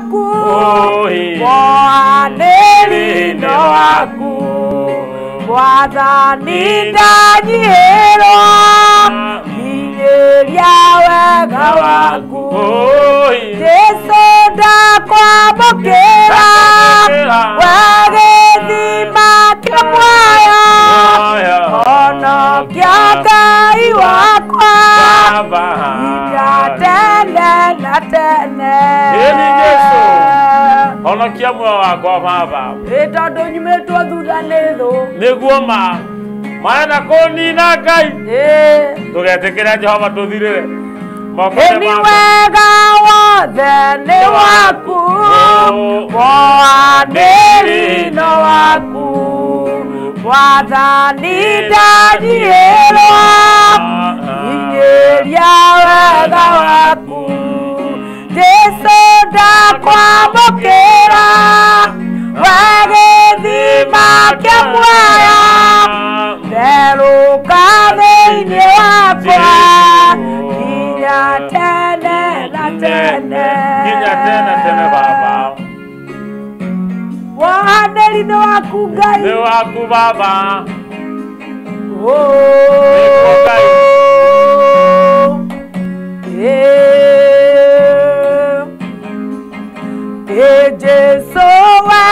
waku, wohanĩri nĩ waku, Mwathani ndanyihĩrwo, nginyĩria wega waku. Jesũ ndakwamũkĩra, we gĩthima kĩa muoyo, honokia Ngai wakwa, nginya tene na tene. Ĩni Jesũ. Honokia muoyo wakwa Baba. Ĩ tondũ nyumĩtwo thutha nĩ thũ. Nĩguo ma marenda kũnina Ngai. Ĩ Tũgetĩkĩre Jehova tũthirĩre. Moko-inĩ Ĩni maku. wega wothe nĩ waku, wohanĩri no waku, Mwathani ndanyihĩrwo, nginyĩria wega waku. Jesũ ndakwamũkĩra, we gĩthima kĩa muoyo, therũka thĩinĩ wakwa, nginya tene na tene. Nginya tene tene Baba. Wohanĩri nĩ waku Ngai. Nĩ waku Baba. Oh. Ngai. Ĩ Jesũ we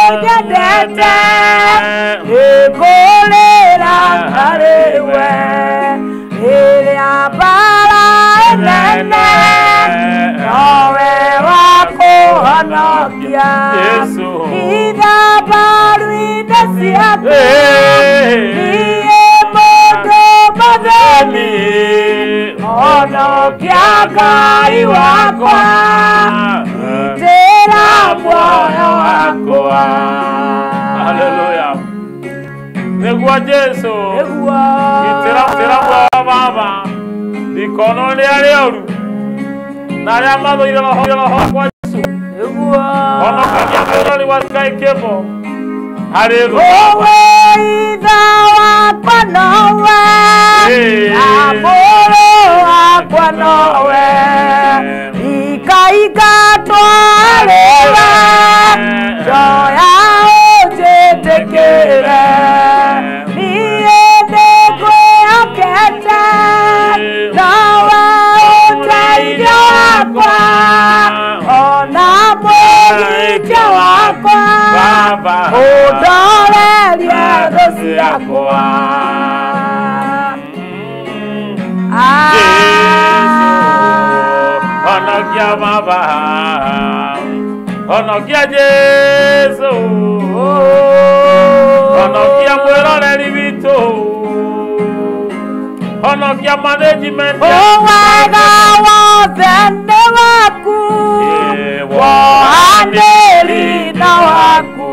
ũnyendete, nĩngũrĩra harĩ we, rĩrĩa mbara ĩnene, nowe wa kũhonokia. Jesũ. Ithambaru-inĩ ciaku, niĩ mũndũ mũthĩni, honokia Ngai wakwa, gitĩra muoyo wakwa. Haleluya. Nĩguo Jesũ. Nĩguo. Gitĩra tĩra muoyo Baba. Ndikonwo nĩ arĩa oru. Na arĩa mathũire roho roho wakwa Jesũ. Nĩguo. Honokagia mwĩrori wa Sky Cable. Harĩ thũ. Ũwe ithe wakwa nowe, na mũrũ wakwa nowe, ikaingatwo harĩwe, njoya ũnjĩtĩkĩre, niĩ nĩngwĩhokete, nowe ũteithio wakwa, ona mũgitio wakwa, Baba. ũndorerie thũ ciakwa. Jesũ, honokia Baba. Honokia Jesũ. Honokia mwĩroreri witũ. Honokia management. Wega wothe nĩ waku, wohanĩri na waku,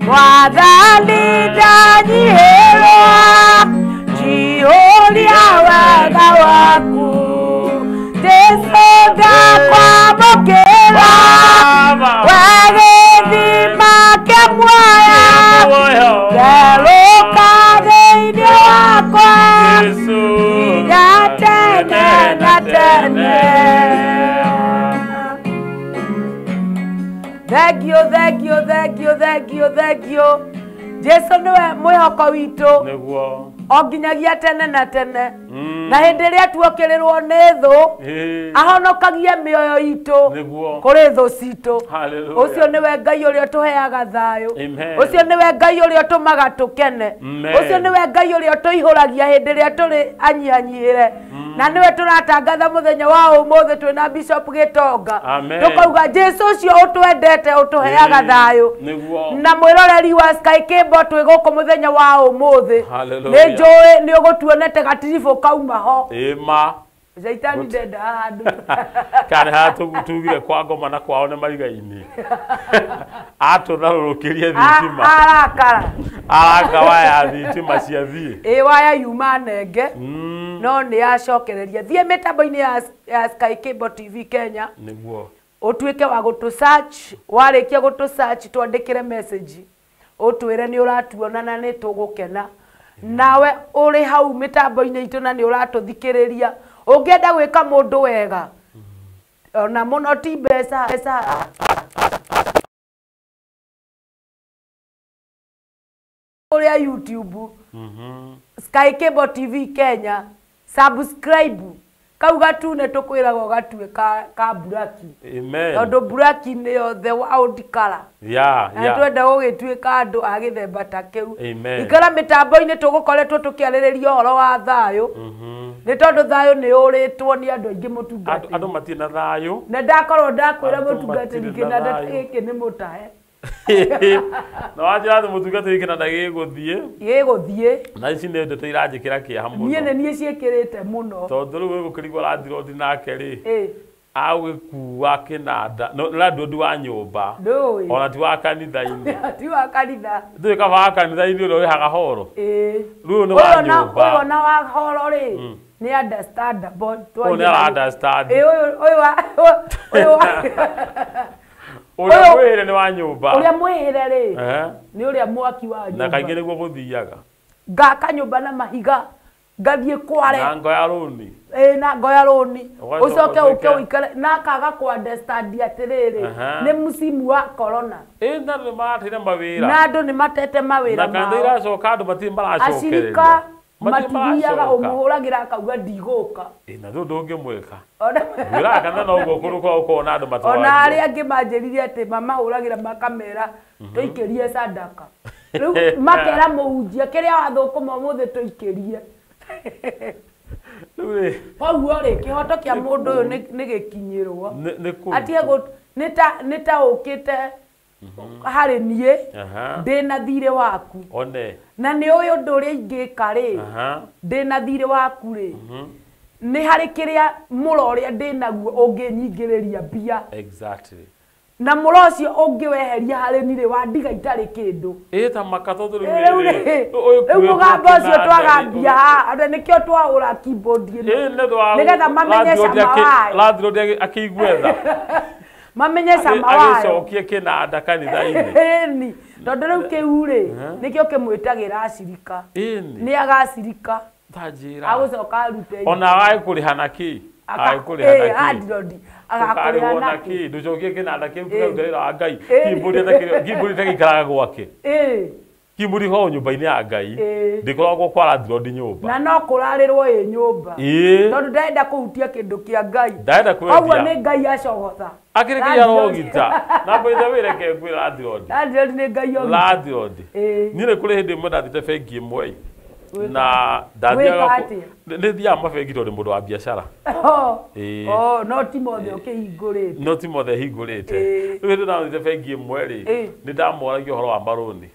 Mwathani ndanyihĩrwo, njihũria wega waku. Jesũ ndakwamũkĩra, Baba. we gĩthima kĩa muoyo, therũka thĩinĩ wakwa, Jesũ. nginya tene na tene. Thank you, thank you, thank you, thank you, thank you. Jesu nĩwe mwĩhoko witũ Nĩguo. o nginyagia tene na tene. Na hĩndĩ ĩrĩa tuokĩrĩrwo nĩ thũ, ahonokagia mĩoyo itũ Nĩguo. kũrĩ thũ citũ. Hallelujah. Ũcio nĩwe Ngai ũrĩa ũtũheaga thayũ. Amen. Ũcio nĩwe Ngai ũrĩa ũtũmaga tũkene. Amen. Ũcio nĩwe Ngai ũrĩa ũtũihũragia hĩndĩ ĩrĩa tũrĩ anyihanyiĩre. Na nĩwe tũratangatha mũthenya wa ũmũthĩ twĩna Bishop Gĩtonga. Amen. Tũkauga Jesũ ũcio ũtwendete ũtũheaga thayũ. Nĩguo. Na mwĩroreri wa Sky Cable twĩ gũkũ mũthenya wa ũmũthĩ. Hallelujah. Nĩ njũĩ nĩ ũgũtuonete gatiribũ kauma ho. Ĩma. Caitani ndendaga handũ. Kana haha tugire kwa ngoma na kwao nĩ mariga-inĩ. Atũtharũrũkĩrie thitima. Arakara. Aranga waya thitima ciathiĩ. Ĩ waya yuma nenge. No nĩ yacokereria. Thiĩ mĩtambo-inĩ ya Sky Cable TV Kenya. Nĩguo. Ũtuĩke wa gũtũ search, warĩkia gũtũ search twandĩkĩre message. Ũtwĩre nĩ ũratuona na nĩ tũgũkena. Nawe ũrĩ hau mĩtambo-inĩ itũ na nĩ ũratũthikĩrĩria. Ũngĩenda gwĩka mũndũ wega, Ona mũno ti mbeca mbeca kũrĩa YouTube Sky Cable TV Kenya subscribe kau gatune tũkwĩraga ũgatue ka buraki Amen. tondũ buraki nĩyo the world color Yeah, na yeah. twenda gũgĩtuĩka andũ a gĩthemba ta kĩu. Amen. Ikara mĩtambo-inĩ tũgũkoretwo tũkĩarĩrĩria ũhoro wa thayũ nĩ tondũ thayũ nĩ ũrĩtwo nĩ andũ aingĩ mũtungatĩri. Andũ matirĩ na thayũ. Na ndakorwo ndakwĩra Andũ mũtungatĩri matirĩ na kĩnanda thayũ. gĩkĩ nĩ mũtahe. Na wanjĩra atĩ mũtungatĩri kĩnanda gĩgũthiĩ. Gĩgũthiĩ. Na ici nĩ ndeto iranjĩkĩra kĩeha mũno. Niĩ nĩ niĩ ciĩkĩrĩte mũno. Tondũ rĩu wĩgũkĩrigwo landlord nake rĩ. Ĩ. Agũgĩkua kĩnanda. No landlord wa nyũmba. Ndũĩ. Ona ti wa kanitha-inĩ. Ti wa kanitha. Ndũĩ kaba wa kanitha-inĩ ũrĩa ũrĩhaga horo. Ĩ. Rĩu nĩ wa nyũmba. Ũyũ ona wa horo rĩ. Nĩ understandable. Ũyũ nĩ ara understand. Ĩ ũyũ wa ũyũ wa Ũrĩa mwĩhĩre nĩ wa nyũmba. Ũrĩa mwĩhĩre rĩ. Nĩ ũrĩa mwaki wa nyũmba. Na kaingĩ nĩguo gũthiaga. Ngaka nyũmba na mahiga. Ngathiĩ kware. Na ngoya rũni. Ĩ na ngoya rũni. Ũcoke ũke ũikare na akaga kũ understand atĩrĩrĩ. Nĩ msimu wa corona. Ĩ na andũ nĩ maratire mawĩra. Na andũ nĩ matete mawĩra mao. Na kanitha iracoka andũ matirĩ maracokereria. Acirika matithiaga ũmũhũragĩra akauga ndigũka. Ĩ na rĩu ndũngĩmwĩka. Ngwĩraga kanitha no ũguo kũndũ kwa gũkorwo na andũ matwaragio. Ona arĩa angĩ manjĩrire atĩ mamahũragĩra makamera tũikĩrie sadaka. Rĩu makera mũhunjia kĩrĩa wathũkũma ũmũthĩ tũikĩrie. Koguo rĩ kĩhoto kĩa mũndũ ũyũ nĩ gĩkinyĩrwo. Atige nĩ ta ũkĩte harĩ niĩ ndĩna thirĩ waku. Na nĩ ũyũ ũndũ ũrĩa ingĩka rĩ ndĩna thirĩ waku rĩ nĩ harĩ kĩrĩa mũro ũrĩa ndĩnaguo ũngĩnyingĩrĩria mbia. Exactly. Na mũro ũcio ũngĩweheria harĩ niĩ rĩ wandiga itarĩ kĩndũ. Ĩ ta maka tondũ rĩu rĩ rĩu mũgambo ũcio twagambia haha nĩkĩo twahũra keyboard ĩno nĩgetha mamenye cama wayo. Landlord akĩigue tha. Mamenye cama wayo. Agĩcokie kĩnanda kanitha-inĩ. Ĩni tondũ rĩu kĩu rĩ nĩkĩo kĩmwĩtagĩra acirika. Nĩ agacirika. Ta njĩra. Agũcoka arute. Ona agakũrĩha na kĩ? Agakũrĩha na kĩ? Landlord agakũrĩha na kĩ? Ndũcokie kĩnanda kĩu kĩraruta wĩra wa Ngai. Keyboard ĩtagĩikaraga gwake. Keyboard ĩkoragwo nyũmba-inĩ ya Ngai. Ndĩkoragwo kwa landlord nyũmba. Na no kũrarĩrwo ĩ nyũmba. Tondũ ndarenda kũhutia kĩndũ kĩa Ngai. Ndarenda kwendia. Koguo nĩ Ngai acogotha. Akĩrĩ Ngai arogita. Na by the way reke ngwĩre landlord. Landlord nĩ Ngai ogita. Landlord. Niĩ nĩ kũrĩ hĩndĩ ĩmwe ndathiĩte bengi ĩmwe. Na ndathiaga nĩ thiaga mabengi tondũ mũndũ wa biacara. Oh, no ti mothe ũkĩhingũrĩte. No ti mothe hingũrĩte. Rĩu hĩndĩ ndathiĩte bengi ĩmwe rĩ nĩ ndamoragia ũhoro wa marũni.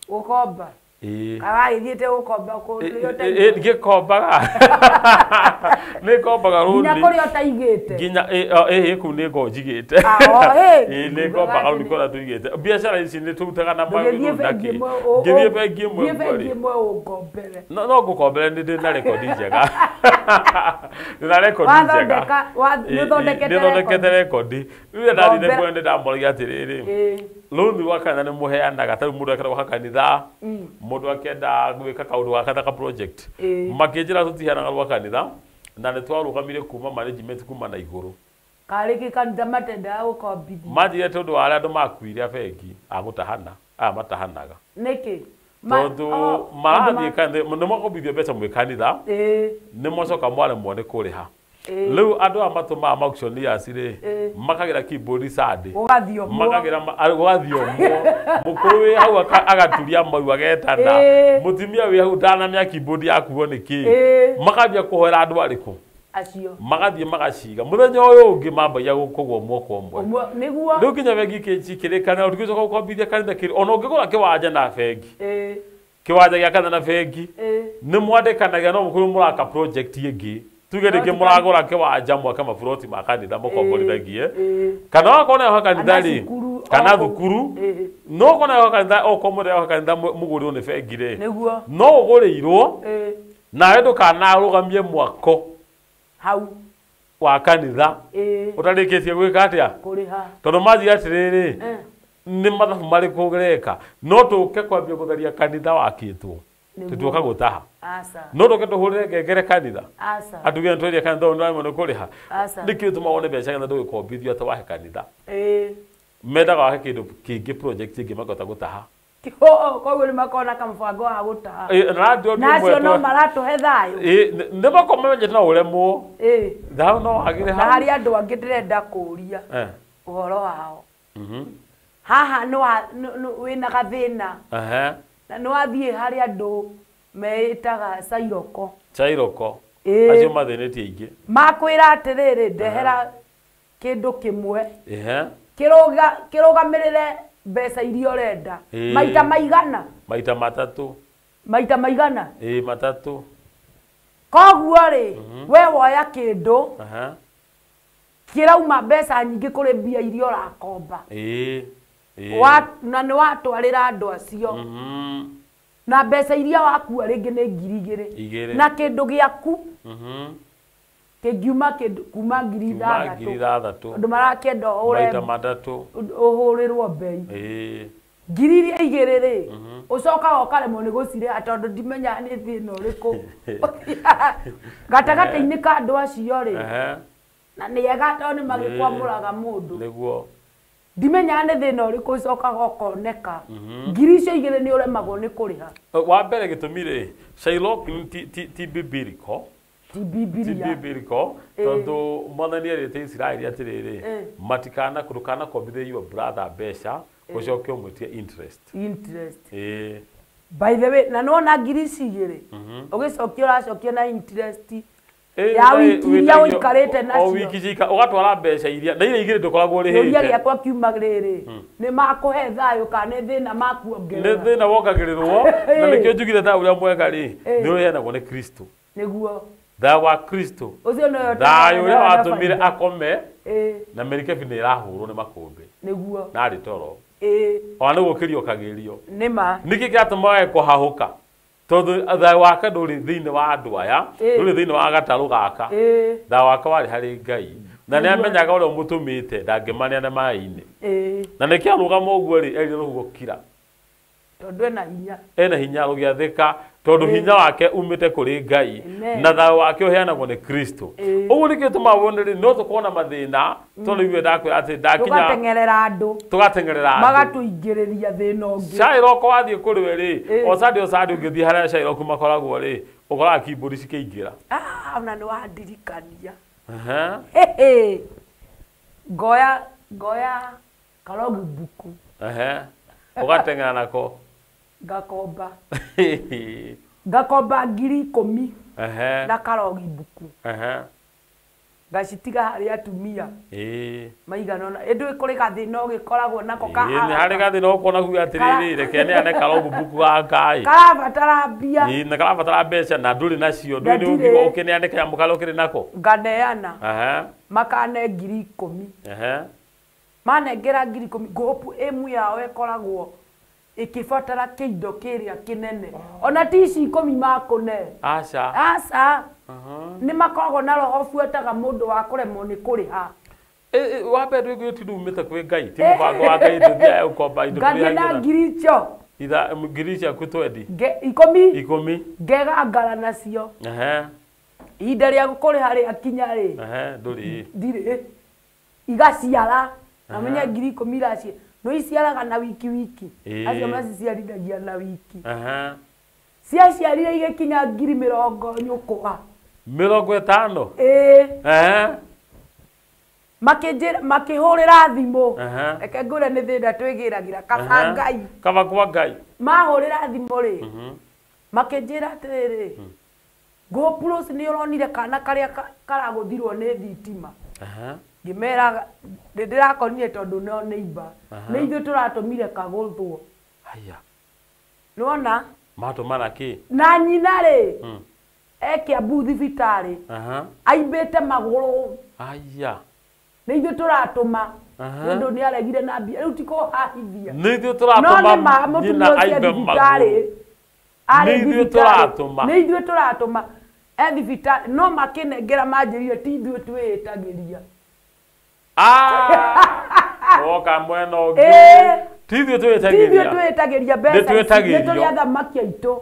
Gũkomba. Agagĩthiĩte gũkomba kũrĩa ũtaigĩte. Ngĩkombaga. Nĩ ngombaga rũni. Nginya kũrĩa ũtaigĩte. Nginya ĩ kũu nĩ ngo njigĩte. Ĩ nĩ ngombaga rũni kũrĩa tũigĩte. Biacara ici nĩ tũrutaga na marũni na kĩ. Ngĩthiĩ bengi ĩmwe. Thiĩ bengi ĩmwe ũngombere. No ngũkombere nĩ ndĩ na rekondi njega. Ndĩ na rekondi njega. Nĩũthondekete rekondi. Rĩu ndathire kuo nĩ ndamoragia atĩrĩrĩ. Rũni rwa kanitha nĩ mũheanaga ta rĩu mũndũ akĩenda gwaka kanitha mũndũ akĩenda gwĩka kaũndũ ga kanitha ka project makĩnjĩra tũtiheanaga rwa kanitha na nĩ twarũgamire kuma management kuma na igũrũ. Karĩ kĩ kanitha matendaga gũkombithia. Manjĩrire tondũ wa arĩa andũ makuire a bengi a gũtahana aya matahanaga. Nĩkĩ? Tondũ marathiĩ kanitha nĩ makombithio mbeca mwĩ kanitha nĩ mwacoka mwaremwo nĩ kũrĩha. Rĩu andũ aya matũmaga auctioneers rĩ makagĩra keyboard Sunday makagĩra gũgathiomwo mũkũrũ wĩ hau agaturia mau agetana mũtumia wĩ hau ndanamenya keyboard yakuo nĩ kĩ makambia kũhoera andũ arĩkũ acio magathiĩ magaciga mũthenya ũyũ ũngĩ mambagia kũgwo mwaka ũmwe nĩguo rĩu nginya bengi kĩrĩkanĩro tũgĩcoka gũkombithia kanitha kĩrĩ ona ũngĩgũra kĩwanja na bengi kĩwanja gĩa kanitha na bengi nĩ mwandĩkanagia no mũkorwo mũraka project ĩngĩ tuge rĩngĩ mũragũra kĩwanja mwake maburoti ma kanitha mũkomborithagie kana wakorwo nayo kanitha rĩ kana thukuru no okorwo nayo kanitha okorwo mũrĩ kanitha mũgũrĩrwo nĩ bengi rĩ no ũgũrĩirwo nawe ndũkanarũgamie mwako hau wa kanitha ũtarĩkĩtie gwĩka atĩa kũrĩha tondũ manjĩra atĩrĩrĩ nĩ mathabu marĩkũ ũreka no tũke kwambia gũtheria kanitha wakĩtwo. Tutuoka gũtaha. No ndoke tũhũrĩre ngengere kanitha. Andũ gĩa twendia kanitha ũndũ wa kũrĩha. Nĩkĩo tũma wone mbeca kanitha ndũgĩkombithio atĩ wahe kanitha. Mendaga wahe kĩndũ kĩngĩ project ĩngĩ makahota gũtaha. Koguo nĩ makoragwo na kamũbango wa gũtaha. Na acio no maratũhe thayũ. Nĩ makoragwo mamenyete no ũremwo. Thayũ no wagĩre hau. Na harĩ andũ angĩ ndĩrenda kũũria ũhoro wao. Haha wĩna gathĩna. Na nĩ wathiĩ harĩ andũ meĩtaga Cairoko. Cairoko. Acio mathĩnĩtie aingĩ. Makwĩra atĩrĩrĩ, ndehera kĩndũ kĩmwe. Kĩrũgamĩrĩre mbeca iria ũrenda. Maita maigana? Maita matatũ. Maita maigana? Matatũ. Koguo rĩ, we woya kĩndũ kĩrauma mbeca nyingĩ kũrĩ mbia iria ũrakomba. Na nĩ watwarĩra andũ acio. Na mbeca iria wakua rĩngĩ nĩ 2,000. Na kĩndũ gĩaku kĩngiuma kĩndũ kuma 6,000. Andũ marakĩenda maita matatũ ũhũrĩrwo mbei. 2,000 rĩ, ũcokaga ũkaremwo nĩ gũcirĩha tondũ ndimenyaga nĩ thĩna ũrĩkũ gatagatĩ-inĩ ka andũ acio rĩ. Na nĩ ega tondũ nĩ magĩkwamũraga mũndũ. Nĩguo. Ndimenyaga nĩ thĩna ũrĩkũ ũcokaga ũkoneka. 2,000 nĩ ũremagwo nĩ kũrĩha. Wa mbere gĩtũmi rĩ, Shylock ti biblical. Ti Bibilia. Ti biblical tondũ Mwathani erĩte Isiraeli atĩrĩrĩ, matikana ndũkanakombithie your brother mbeca ũcoke ũmwĩtie interest. Interest. By the way, na nĩwona 2,000 ũgĩcokia ũracokia na interest ya wiki iria ũikarĩte nacio. O wiki cika ũgatwara mbeca iria na iria igĩrĩ ndũkoragwo ũrĩhĩte. Kĩũria gĩakwa kiuma rĩrĩ, nĩ makũhe thayũ kana nĩ thĩna makuongerera? Nĩ thĩna wongagĩrĩrwo, na nĩkĩo njugire thayũ ũrĩa mwega rĩ, nĩ ũheanagwo nĩ Kristo. Nĩguo. Thayũ wa Kristo. Ũcio nĩwe thayũ ũrĩa watũmire akome na merikebi nĩ ĩrahũrwo nĩ makũmbĩ. Nĩguo. Na arĩ toro. Ona nĩ gũkĩrio kagĩrio. Nĩma. Nĩkĩ kĩratũma wage kũhahũka? Tondũ thayũ wake ndũrĩ thĩinĩ wa andũ aya, ndũrĩ thĩinĩ wa gatarũ gaka. Thayũ wake warĩ harĩ Ngai. Na nĩ amenyaga ũrĩa ũmũtũmĩte ndangĩmaneana maĩ-inĩ. Na nĩkĩo arũgama ũguo rĩ, erire rũhuho kira. Tondũ ena hinya. Ena hinya rũgĩathĩka tondũ hinya wake umĩte kũrĩ Ngai na thayũ wake ũheanagwo nĩ Kristo. Ũguo nĩkĩo tũmaga wone rĩ, no tũkorwo na mathĩna tondũ ithuĩ ndakwĩra atĩ ndakinya tũgateng'erera andũ. Tũgateng'erera andũ. Magatũingĩrĩria thĩna ũngĩ. Shylock wathiĩ kũrĩ we rĩ, o Sunday o Sunday ũngĩthiĩ harĩa Shylock makoragwo rĩ, ũkoraga keyboard cikĩingĩra. Ona nĩ wandirikania. Ngoya karogu buku. Ũgateng'era nako. Ngakomba. Ngakomba 10,000 na karogi buku. Ngacitiga harĩ atumia. Maigana ũna. Ĩndũ kũrĩ gathĩna ũgĩkoragwo nako ka Nĩ harĩ gathĩna ũkona kuga atĩrĩrĩ, reke neane karogu buku gaka ĩ. Karabatara mbia. Na karabatara mbeca na ndũrĩ nacio. Ndũrĩ nĩ ũkĩneane kanyamũ karĩa ũkĩrĩ nako. Nganeana. Makane 10,000. Manengera 10,000 ngũpu ĩmwe yao ĩkoragwo ĩkĩbatara kĩindo kĩrĩa kĩnene. Ona ti ici 10 makũne. Aca. Aca. Nĩ makoragwo na roho buetaga mũndũ wa kũremwo nĩ kũrĩha. Wa mbere ndũiguĩte ti ndumĩte kwĩ Ngai, ti mũbango wa Ngai tũthiaga gũkomba indo Ngathiĩ na ngiri icio. Itha ngiri ciaku twendi. 10. 10. Ngegangara nacio. Ihinda rĩa kũrĩha rĩakinya rĩ. Ndũrĩ. Ndirĩ. Igaciara. Na menye 10,000 iraci. No iciaraga na wiki wiki. Acio maciciarithagia na wiki. Ciaciarire igĩkinya 50,000 nyũkwa. 50? Makĩnjĩra makĩhũrĩra thimũ. Reke ngũre nĩ thĩna twĩgĩragĩra kaba Ngai. Kaba kwa Ngai. Mahũrĩra thimũ rĩ. Makĩnjĩra atĩrĩrĩ. GoPros nĩ ũronire kana karĩa karagũthirwo nĩ thitima. Ngĩmera ndĩrakonire tondũ no neighbor. Nĩ ithuĩ tũratũmire kagũthwo. Haya. Nĩwona? Matũmana kĩ? Na nyina rĩ, e Kiambu thibitarĩ. Aimbĩte magũrũ. Haya. Nĩ ithuĩ tũratũma. Nĩ ũndũ nĩ aregire na mbia. Rĩu ti kũhahithia. Nĩ ithuĩ tũratũma. No nĩ ma mũtumia ũcio thibitarĩ. Nĩ ithuĩ tũratũma. Nĩ ithuĩ tũratũma. E thibitarĩ no makĩnengera manjĩrire ti ithuĩ twĩĩtagĩria. Woka mwena ũngĩ. Ti ithuĩ twĩĩtagĩria. Ti ithuĩ twĩĩtagĩria mbeca. Nĩ tũrĩ athamaki aitũ.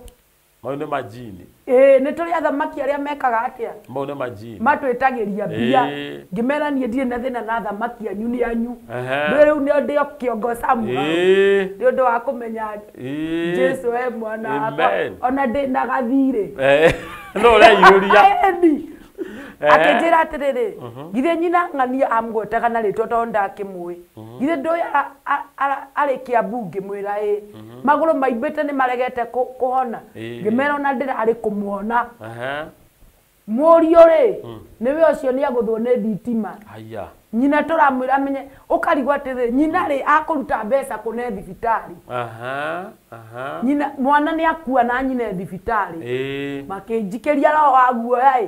Mau nĩ majini. Nĩ tũrĩ athamaki arĩa mekaga atĩa? Mau nĩ majini. Matwĩtagĩria mbia. Ngĩmera niĩ ndirĩ na thĩna na athamaki anyu nĩ anyu. Rĩu nĩ ndĩ kĩongo Samu. Nĩ ũndũ wa kũmenya Jesu e mwana wakwa. Ona ndĩ na gathirĩ. No ũreiyũria. Akĩnjĩra atĩrĩrĩ, githĩ nyina ng'ania amũgwetaga na rĩtwa tondũ ndakĩmũĩ. Githĩ ndũĩ arĩ Kiambu ngĩmwĩra ĩ. Magũrũ maimbĩte nĩ maregete kũhona. Ngĩmera ona ndĩrarĩ kũmuona. Mũriũ rĩ, nĩwe ũcio nĩagũthwo nĩ thitima. Nyina tũramwĩra amenye, ũkarigwo atĩrĩrĩ, nyina rĩ akũruta mbeca kũne thibitarĩ. Nyina mwana nĩ akua na nyina thibitarĩ. Makĩnjikĩria roho wa guoya ĩ.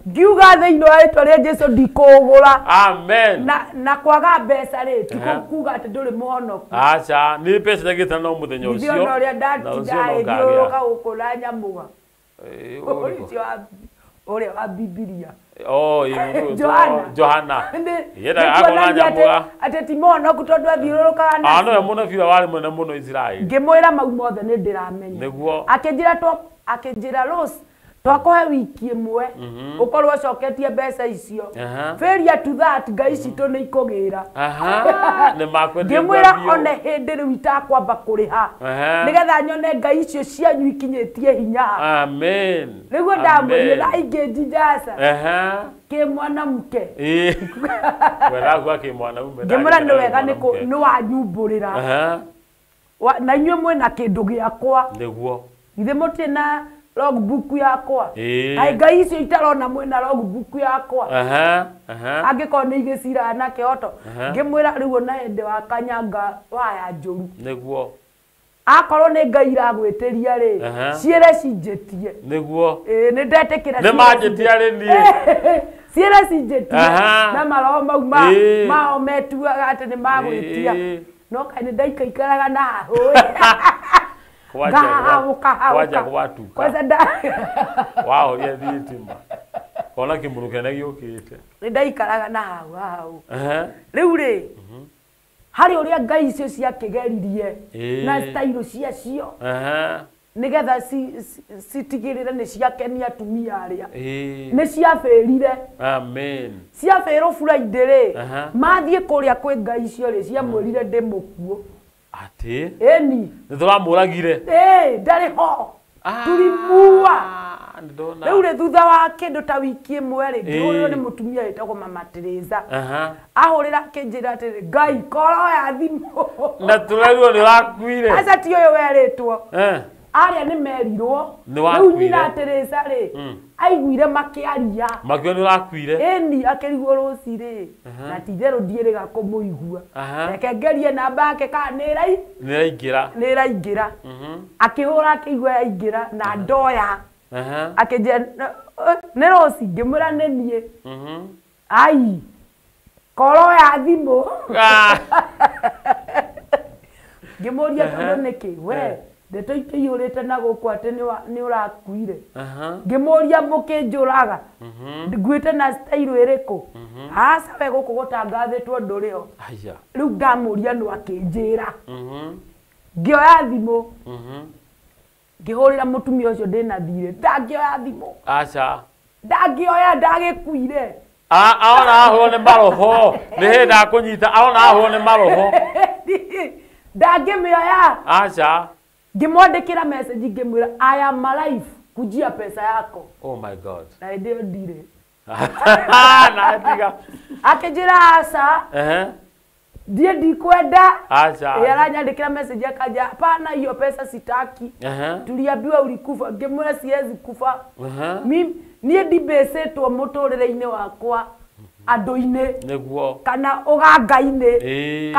Ngiuga thĩinĩ wa rĩtwa rĩa Jesu ndikũgũra. Amen. Na kwaga mbeca rĩ, ti kuga atĩ ndũrĩ mũhonoku. Aca, nĩ mbeca njagĩte no mũthenya ũcio. Githĩ ona ũrĩa ndatinda ĩthiũrũrũka gũkũ na nyamũga. Ũcio ũrĩa wa Bibilia. Oh, Johana. Yenda akona nyamũga. Atĩ ti mũhonoku tondũ athiũrũrũkaga na. No we mũnabii ũrĩa warĩ mũnene mũno Isiraeli. Ngĩmwĩra mau mothe nĩ ndĩramenya. Nĩguo. Akĩnjĩra Rose, twakũhe wiki ĩmwe ũkorwo ũcoketie mbeca icio. Failure to that ngai citũ nĩ ikũgĩra. Ngĩmwĩra one hĩndĩ rĩu itakwamba kũrĩha. Nĩgetha nyone ngai icio cianyu ikinyĩtie hinya. Amen. Nĩguo ndamwĩrire na ingĩ njijaca. Kĩ mwanamke. Weragu kĩ mwanaume. Ngĩmwĩra nĩ wega nĩ wanyumbũrĩra. Na inyuĩ mwĩna kĩndũ gĩakwa. Nĩguo. Githĩ mũtirĩ na logbook yakwa. Ai ngai icio itarona mwĩna logbook yakwa. Angĩkorwo nĩ igĩciraga na kĩhoto. Ngĩmwĩra rĩu ona hĩndĩ wa kanyanga waya njũru. Nĩguo. Akorwo nĩ ngai iragwĩtĩria rĩ, ciĩre cinjĩtie. Nĩguo. Nĩ ndetĩkĩra. Nĩ manjĩtia rĩ niĩ. Ciĩre cinjĩtie. Na maroho mau mao metuaga atĩ nĩ magwĩtia. No kaĩ nĩ ndaikaikaraga na hahũĩ. Kwaja gwatuka. Kwanza nda wahoria thitima. Kona kĩmũrũ kĩnene gĩũkĩte. Nĩ ndaikaraga na hau hau. Rĩu rĩ, harĩ ũrĩa ngai icio ciakĩgeririe na style ciacio. Nĩgetha citigĩrĩre nĩ ciakenia atumia arĩa. Nĩ ciabĩrire. Amen. Ciabĩrwo Friday rĩ, mathiĩ kũrĩa kwĩ ngai icio rĩ, ciamwĩrire ndĩ mũkuũ. Atĩ? Ĩni. Nĩ tũramũragire. Ndarĩ ho. Tulimua. Rĩu rĩ thutha wa kĩndũ ta wiki ĩmwe rĩ, ngĩhũrĩrwo nĩ mũtumia wĩtagwo Mama Teresa. Ahũrĩra akĩnjĩra atĩrĩ, Ngai koroya thimũ. Na tũrerirwo nĩ ũrakuire. Aca ti ũyũ werĩtwo. Arĩa nĩ merirwo. Rĩu nyina Teresa rĩ, aiguire makĩaria. Makiuga nĩ ũrakuire. Ĩni akĩrigwo rũci rĩ. Na ti itherũ ndiĩrĩga kũmũigua. Reke ngerie namba yake kana nĩ ĩraingĩra. Nĩ ĩraingĩra. Akĩhũra akĩigua yaingĩra na ndoya. Akĩnjĩra nĩ Rose ngĩmwĩra nĩ niĩ. Ai koroya thimũ. Ngĩmũria tondũ nĩkĩ we ndeto ikĩiyũrĩte na gũkũ atĩ nĩ ũrakuire. Ngĩmũria mũkĩnjũraga nguĩte na style ĩrĩkũ. Aca we gũkũ gũtangathĩtwo ndũrĩ ho. Rĩu ndamũria no akĩnjĩra. Ngĩoya thimũ. Ngĩhũrĩra mũtumia ũcio ndĩna thirĩ. Ndangĩoya thimũ. Aca. Ndangĩoya ndagĩkuire. Aona ahũrwo nĩ maroho. Nĩ hĩndĩ akũnyita aona ahũrwo nĩ maroho. Ndangĩmĩoya. Aca. Ngĩmwandĩkĩra message ngĩmwĩra I am alive kujia pesa yako. Oh my God. Na hĩndĩ ĩyo ndirĩ. Na tiga. Akĩnjĩra aca. Ndiĩ ndikwenda. Aca. Aranyandĩkĩra message akanja hapana hiyo pesa sitaki. Tuliambiwa ulikufa. Ngĩmwĩra siwezi kufa. Mimi niĩ ndibĩcĩtwo mũtũrĩre-inĩ wakwa andũ-inĩ. Nĩguo. Kana ũganga-inĩ.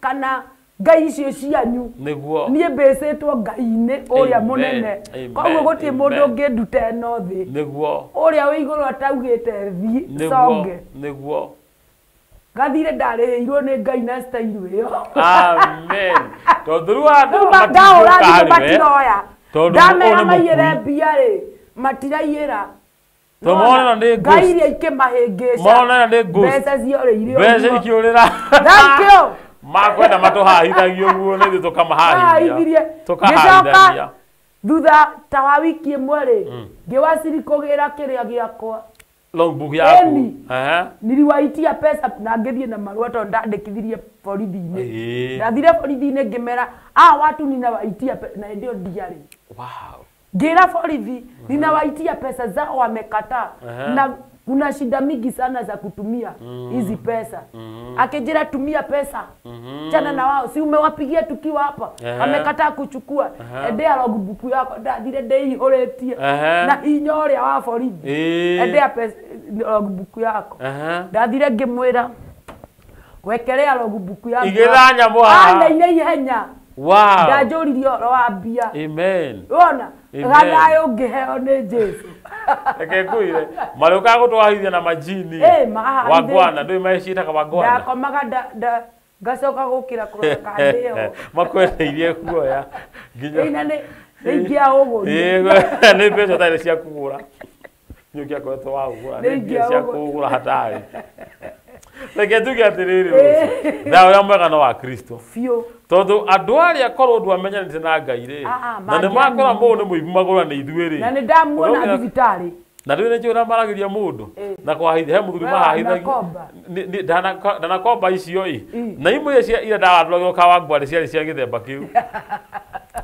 Kana ngai icio cianyu. Nĩguo. Niĩ mbĩcĩtwo ngai-inĩ ũrĩa mũnene. Koguo gũtirĩ mũndũ ũngĩnduta ĩno thĩ. Nĩguo. Ũrĩa wĩ igũrũ ataugĩte thiĩ conge. Nĩguo. Gathire ndarĩhĩirwo nĩ ngai na style ĩyo. Amen. Tondũ rĩu andũ ndahũra thimũ matiroya. Ndamera maiyĩre mbia rĩ, matiraiyĩra. Ngai iria ikĩmahĩngĩca. Mona nĩ ghost. Mbeca ciorĩire. Mbeca ikĩũrĩra. Thank you. Makwenda matũhahithagia ũguo na ithuĩ tũkamahahithia. Tũkahahithania. Thutha ta wa wiki ĩmwe rĩ, ngĩwaciri kũgĩra kĩrĩa gĩakwa. Logbook yaku. Niliwaitia pesa na ngĩthiĩ na marũa tondũ ndandĩkithirie borithi-inĩ. Ndathire borithi-inĩ ngĩmera, watu ninawaitia na hĩndĩ ĩyo ndiarĩ. Wow. Ngĩra borithi ninawaitia pesa zao wamekataa. Na kuna shida mingi sana za kutumia hizi pesa. Akijira tumia pesa. Chana na wao, si umewapigia tukiwa hapa. Amekataa kuchukua. Endea logbook yako ndathire ndeihuretie. Na hinya ũrĩa wa borithi. Endea pesa logbook yako. Ndathire ngĩmwĩra wekelea logbook yako. Igĩra nyamũ haha. Ana ihenya. Wow. Ndanjũririe ũhoro wa mbia. Amen. Wona? Gathayũ ngĩheo nĩ Jesu. Reke ngwĩre, marĩũkaga gũtwahithia na majini. Wangwana, ndũĩ maciĩtaga wangwana. Ndakomaga ngacoka gũkĩra kũrora kana ndĩho. Makwendeirie kuoya nginya nĩ ingĩaũgũrire. Nĩ mbeca ũtarĩ cia kũgũra. Nĩ ũngĩakoretwo wa kũgũra, nĩ mbia cia kũgũra hatarĩ. Reke tuge atĩrĩrĩ, thayũ ũrĩa mwega no wa Kristo. Biũ. Tondũ andũ arĩa korwo ndwamenyanĩte na Ngai rĩ, na nĩ makora mũndũ nĩ mũibu magũra nĩ ithuĩ rĩ. Na nĩ ndamuona thibitarĩ. Na rĩu nĩ njũĩ ũrĩa maragĩria mũndũ na kwahithia he mũthuri mahahithagia. Ndanakomba icio ĩ. Na imwe cia iria ndaratũragĩrwo Kawangware ciarĩ cia gĩthemba kĩu.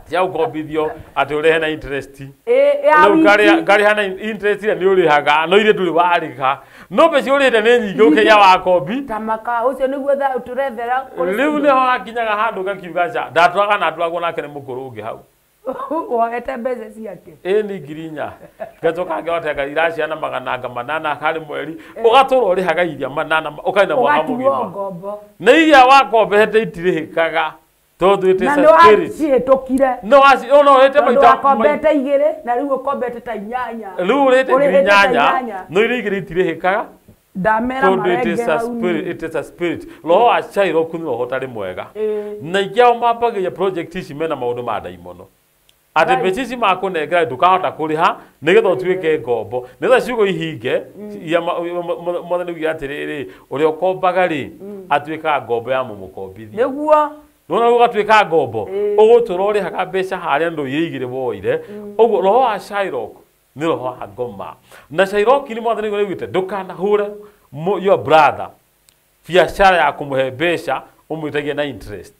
Cia gũkombithio atĩ ũrehe na interest. Rĩu ngarĩha na interest ĩrĩa nĩ ũrĩhaga no iria ndũrĩ warĩha. No mbeca ũrĩhĩte nĩ nyingĩ gũkĩria wakombi. Ta maka ũcio nĩguo thayũ tũrethera. Rĩu nĩho hakinyaga handũ ngakiuga nja ndatũraga na ndũragwo nake nĩ mũkũrũ ũngĩ hau. Woete mbeca ciake. Ĩ nĩ 4,000. Ngacoka ngĩhota iraciana 800 harĩ mweri. Ũgatũra ũrĩhaga iria 800 ũkaina mwaka mũgima. Na iria wakombete itirĩhĩkaga. Tondũ it is a spirit. Na nĩ wacihĩtũkire. No ũrĩte maita. Wakombete 2 na rĩu ũkombete ta 8. Rĩu ũrĩte 8,000 no iria 2 itirĩhĩkaga. Ndamera marenge hau. It is a spirit. Roho wa Shylock nĩ roho ũtarĩ mwega. Na ingĩ ao mambagĩria project ici mena maũndũ ma ndaimono. Atĩ mbeca ici makũnengera ndũkahota kũrĩha nĩgetha ũtuĩke ngombo. Nĩgetha ciugo ihinge iria Mwathani oigire atĩrĩrĩ, ũrĩa ũkombaga rĩ atuĩkaga ngombo ya mũmũkombithia. Nĩguo. Nĩwona ũgatuĩka ngombo ũgũtũra ũrĩhaga mbeca harĩa ndũ iria 2 woire. Ũguo roho wa Shylock nĩ roho wa ngoma. Na Shylock nĩ Mwathani oigĩte ndũkanahũre your brother biacara ya kũmũhe mbeca ũmwĩtagie na interest.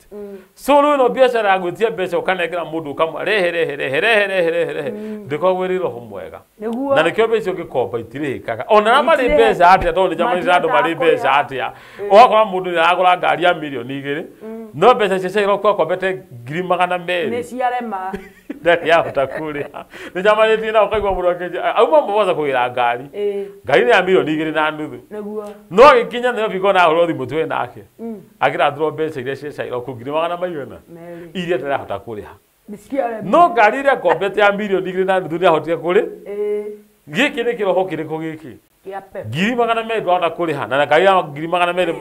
So rĩu ĩno biacara ya gwĩtia mbeca ũkanengera mũndũ ũkamwa rehe rehe rehe rehe rehe rehe rehe ndĩkoragwo ĩrĩ roho mwega. Na nĩkĩo mbeca ũngĩkomba itirĩhĩkaga. Ona arĩa marĩ mbeca atĩa tondũ nĩnjamanĩte andũ marĩ mbeca atĩa. Ũgakora mũndũ nĩ aragũra ngari ya 2 milioni no mbeca cia Shylock akombete 200,000. Nĩ ciarema. Ndarĩ ahota kũrĩha. Nĩnjamanĩtie na ũkaigua mũndũ akĩnjĩra auma Mombasa kũgĩra ngari. Ngari nĩ ya 2.5 milioni. Nĩguo. No agĩkinya Nairobi kona ahũrwo thimũ twĩ nake. Akĩrathũrwo mbeca iria cia Shylock 200,000 iria ndarahota kũrĩha. No ngari ĩrĩa akombete ya 2.5 milioni nĩahotire kũrĩ. Gĩkĩ nĩ kĩroho kĩrĩkũ gĩkĩ? 200,000 ndwahota kũrĩha na ngari ya 200,000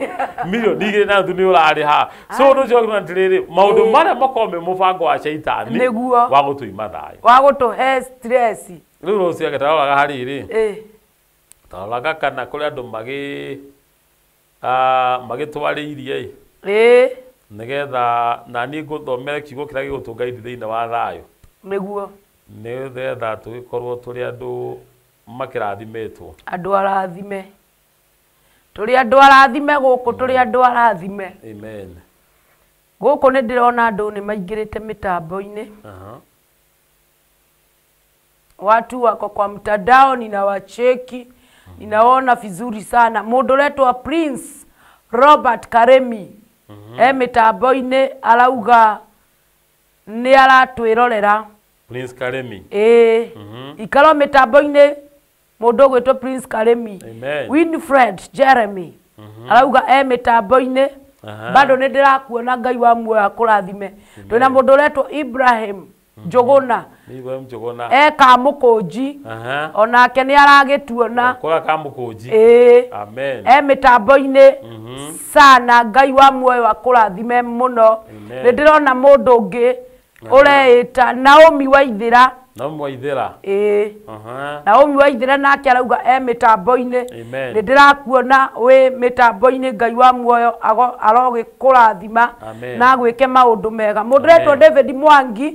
2.5 milioni nĩ ũrarĩha. So ũndũ ũcio ũkiuga atĩrĩrĩ maũndũ marĩa makoragwo me mũbango wa Shaitani wa gũtũima thayũ. Wa gũtũhe stress. Rĩu rũciũ ake taroraga harĩrĩ. Taroraga kana kũrĩ andũ magĩtwarĩirie ĩ. Nĩgetha na niĩ ngũthomere kiugo kĩrĩa gĩgũtũnga ithuĩ thĩinĩ wa thayũ. Nĩguo. Nĩgetha tũgĩkorwo tũrĩ andũ makĩrathimĩtwo. Andũ arathime. Tũrĩ andũ arathime gũkũ, tũrĩ andũ arathime. Amen. Gũkũ nĩ ndĩrona andũ nĩ maingĩrĩte mĩtambo-inĩ. Watu wako kwa mtandao, ninawacheki, ninaona vizuri sana. Mũndũ ũretwo Prince Robert Karemi e mĩtambo-inĩ arauga nĩ aratwĩrorera. Prince Karemi. Ikaro mĩtambo-inĩ mũndũ ũgwĩtwo Prince Karemi. Amen. Winfred Jeremy arauga e mĩtambo-inĩ. Bado nĩ ndĩrakuona Ngai wa muoyo akũrathime. Twĩna mũndũ ũretwo Ibrahim Njũgũna. Ibrahim Njũgũna. E Kamũkũnji. Onake nĩ aragĩtuona. Kũrĩa Kamũkũnji. Amen. E mĩtambo-inĩ sana Ngai wa muoyo akũrathime mũno. Nĩ ndĩrona mũndũ ũngĩ ũreĩta Naomi Waithĩra. Naomi Waithera. Ĩĩ. Naomi Waithera nake arauga e mĩtambo-inĩ. Amen. Nĩ ndĩrakuona wĩ mĩtambo-inĩ Ngai wa muoyo arogĩkũrathima na agwĩke maũndũ mega. Mũndũ ũretwo David Mwangi.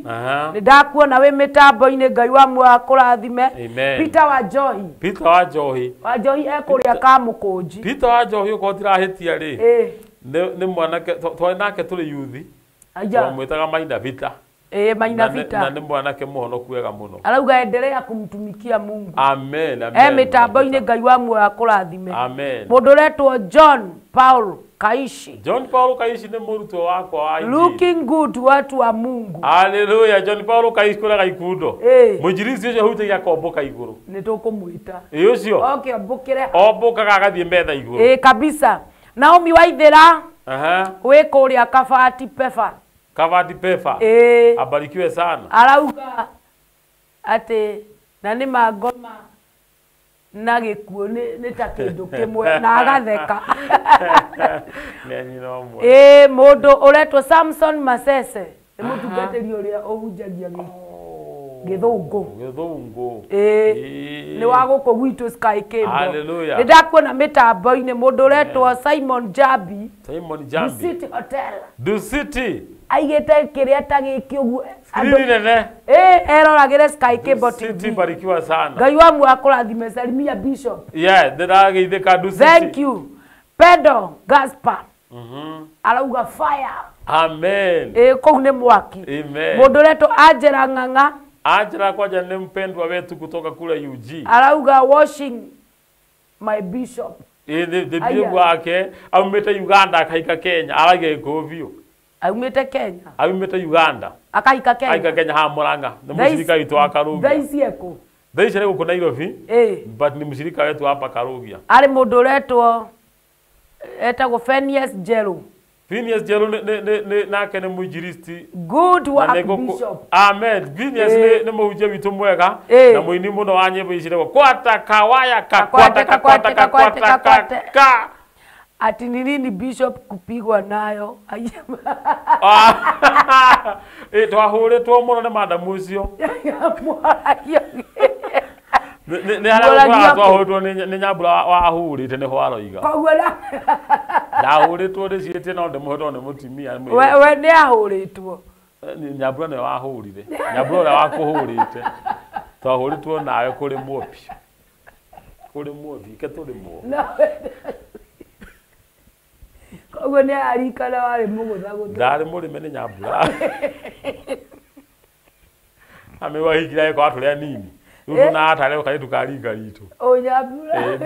Nĩ ndakuona wĩ mĩtambo-inĩ Ngai wa muoyo akũrathime. Peter wa Njohi. Peter wa Njohi. Wa Njohi ekũrĩa Kamũkũnji. Peter wa Njohi ũkorwo ndirahĩtia rĩ. Nĩ mwanake twarĩ nake tũrĩ yuthi. Twamwĩtaga Maina Vita. Maina Vita. Na nĩ mwanake mũhonoku wega mũno. Arauga endelea kumtumikia Mungu. Amen. Amen. Mĩtambo-inĩ Ngai wa muoyo akũrathime. Amen. Mũndũ ũretwo John Paul Kaishi. John Paul Kaishi nĩ mũrutwo wakwa wa injili. Looking good watu wa Mungu. Hallelujah. John Paul Kaishi kũrĩa Gaikundo. Mũinjilisti ũcio ahutagia akombũka igũrũ. Nĩ tũkũmwĩta. Ĩ ũcio. Oke ombũkĩre. Ombũkaga agathiĩ metha igũrũ. Kabisa. Naomi Waithera. Wĩ kũrĩa Kabati Pefa. Kabati Pefa. Abarikiwe sana. Arauga atĩ na nĩ mangoma na gĩkuũ nĩ ta kĩndũ kĩmwe na agatheka. Mũndũ ũretwo Samson Masese nĩ mũtungatĩri ũrĩa ũhunjagia gĩthũngũ. Gĩthũngũ. Nĩ wa gũkũ gwitũ Sky Cable. Hallelujah. Nĩ ndakuona mĩtambo-inĩ mũndũ ũretwo Simon Jambi. Simon Jambi. Dusit Hotel. Dusit. Aigĩte kĩrĩa ta gĩkĩ ũguo. Skrini nene. Eroragĩre Sky Cable TV. Dusit barikiwa sana. Ngai wa muoyo akũrathime. Salimia Bishop. Yeah, ndĩrageithĩka Dusit. Thank you. Pedro Gaspar. Arauga fire. Amen. Kũu nĩ mwaki. Amen. Mũndũ ũretwo Angela Ng'ang'a. Angela kwanja nĩ mpendwa wetu kutoka kule UG. Arauga washing my bishop. The wake aumĩte Uganda akaika Kenya araiga gĩkũyũ biũ. Aumĩte Kenya. Aumĩte Uganda. Akaika Kenya. Akaika Kenya ha Murang'a. Nĩ mũcirika witũ wa Karũgia. Thaa ici ekũ? Thaa ici arĩ gũkũ Nairobi. But nĩ mũcirika wetu hapa Karũgia. Arĩ mũndũ ũretwo etagwo Phineas Njeru. Phineas Njeru nake nĩ mũinjilisti. Good work Bishop. Amen. Phineas nĩ mũhunjia witũ mwega na mũini mũno wa nyĩmbo ici ciretwo kwata kawaya kakwata kakwata kakwata ka. Ati ni nini Bishop kupigwa nayo? Twahũrĩtwo mũno nĩ madamu ũcio. Nĩ harĩa twahũrĩtwo nĩ Nyambura wahũrĩte nĩho aroiga. Koguo ndahũrĩtwo ndĩcirĩtie no ndĩmũhe nĩ mũtumia. We nĩ ahũrĩtwo. Nyambura nĩwe wahũrire. Nyambura ũrĩa wakũhũrĩte. Twahũrĩtwo nawe kũrĩmwo biũ. Kũrĩmwo biũ, ke tũrĩmwo. Koguo nĩ arikana warĩ mũgũthagũtha. Ndarĩ mũrĩme nĩ Nyambura. Amewahikire kwa tũrĩ anini. Rĩu na atarĩ kairĩtu ka rika ritũ. O Nyambura.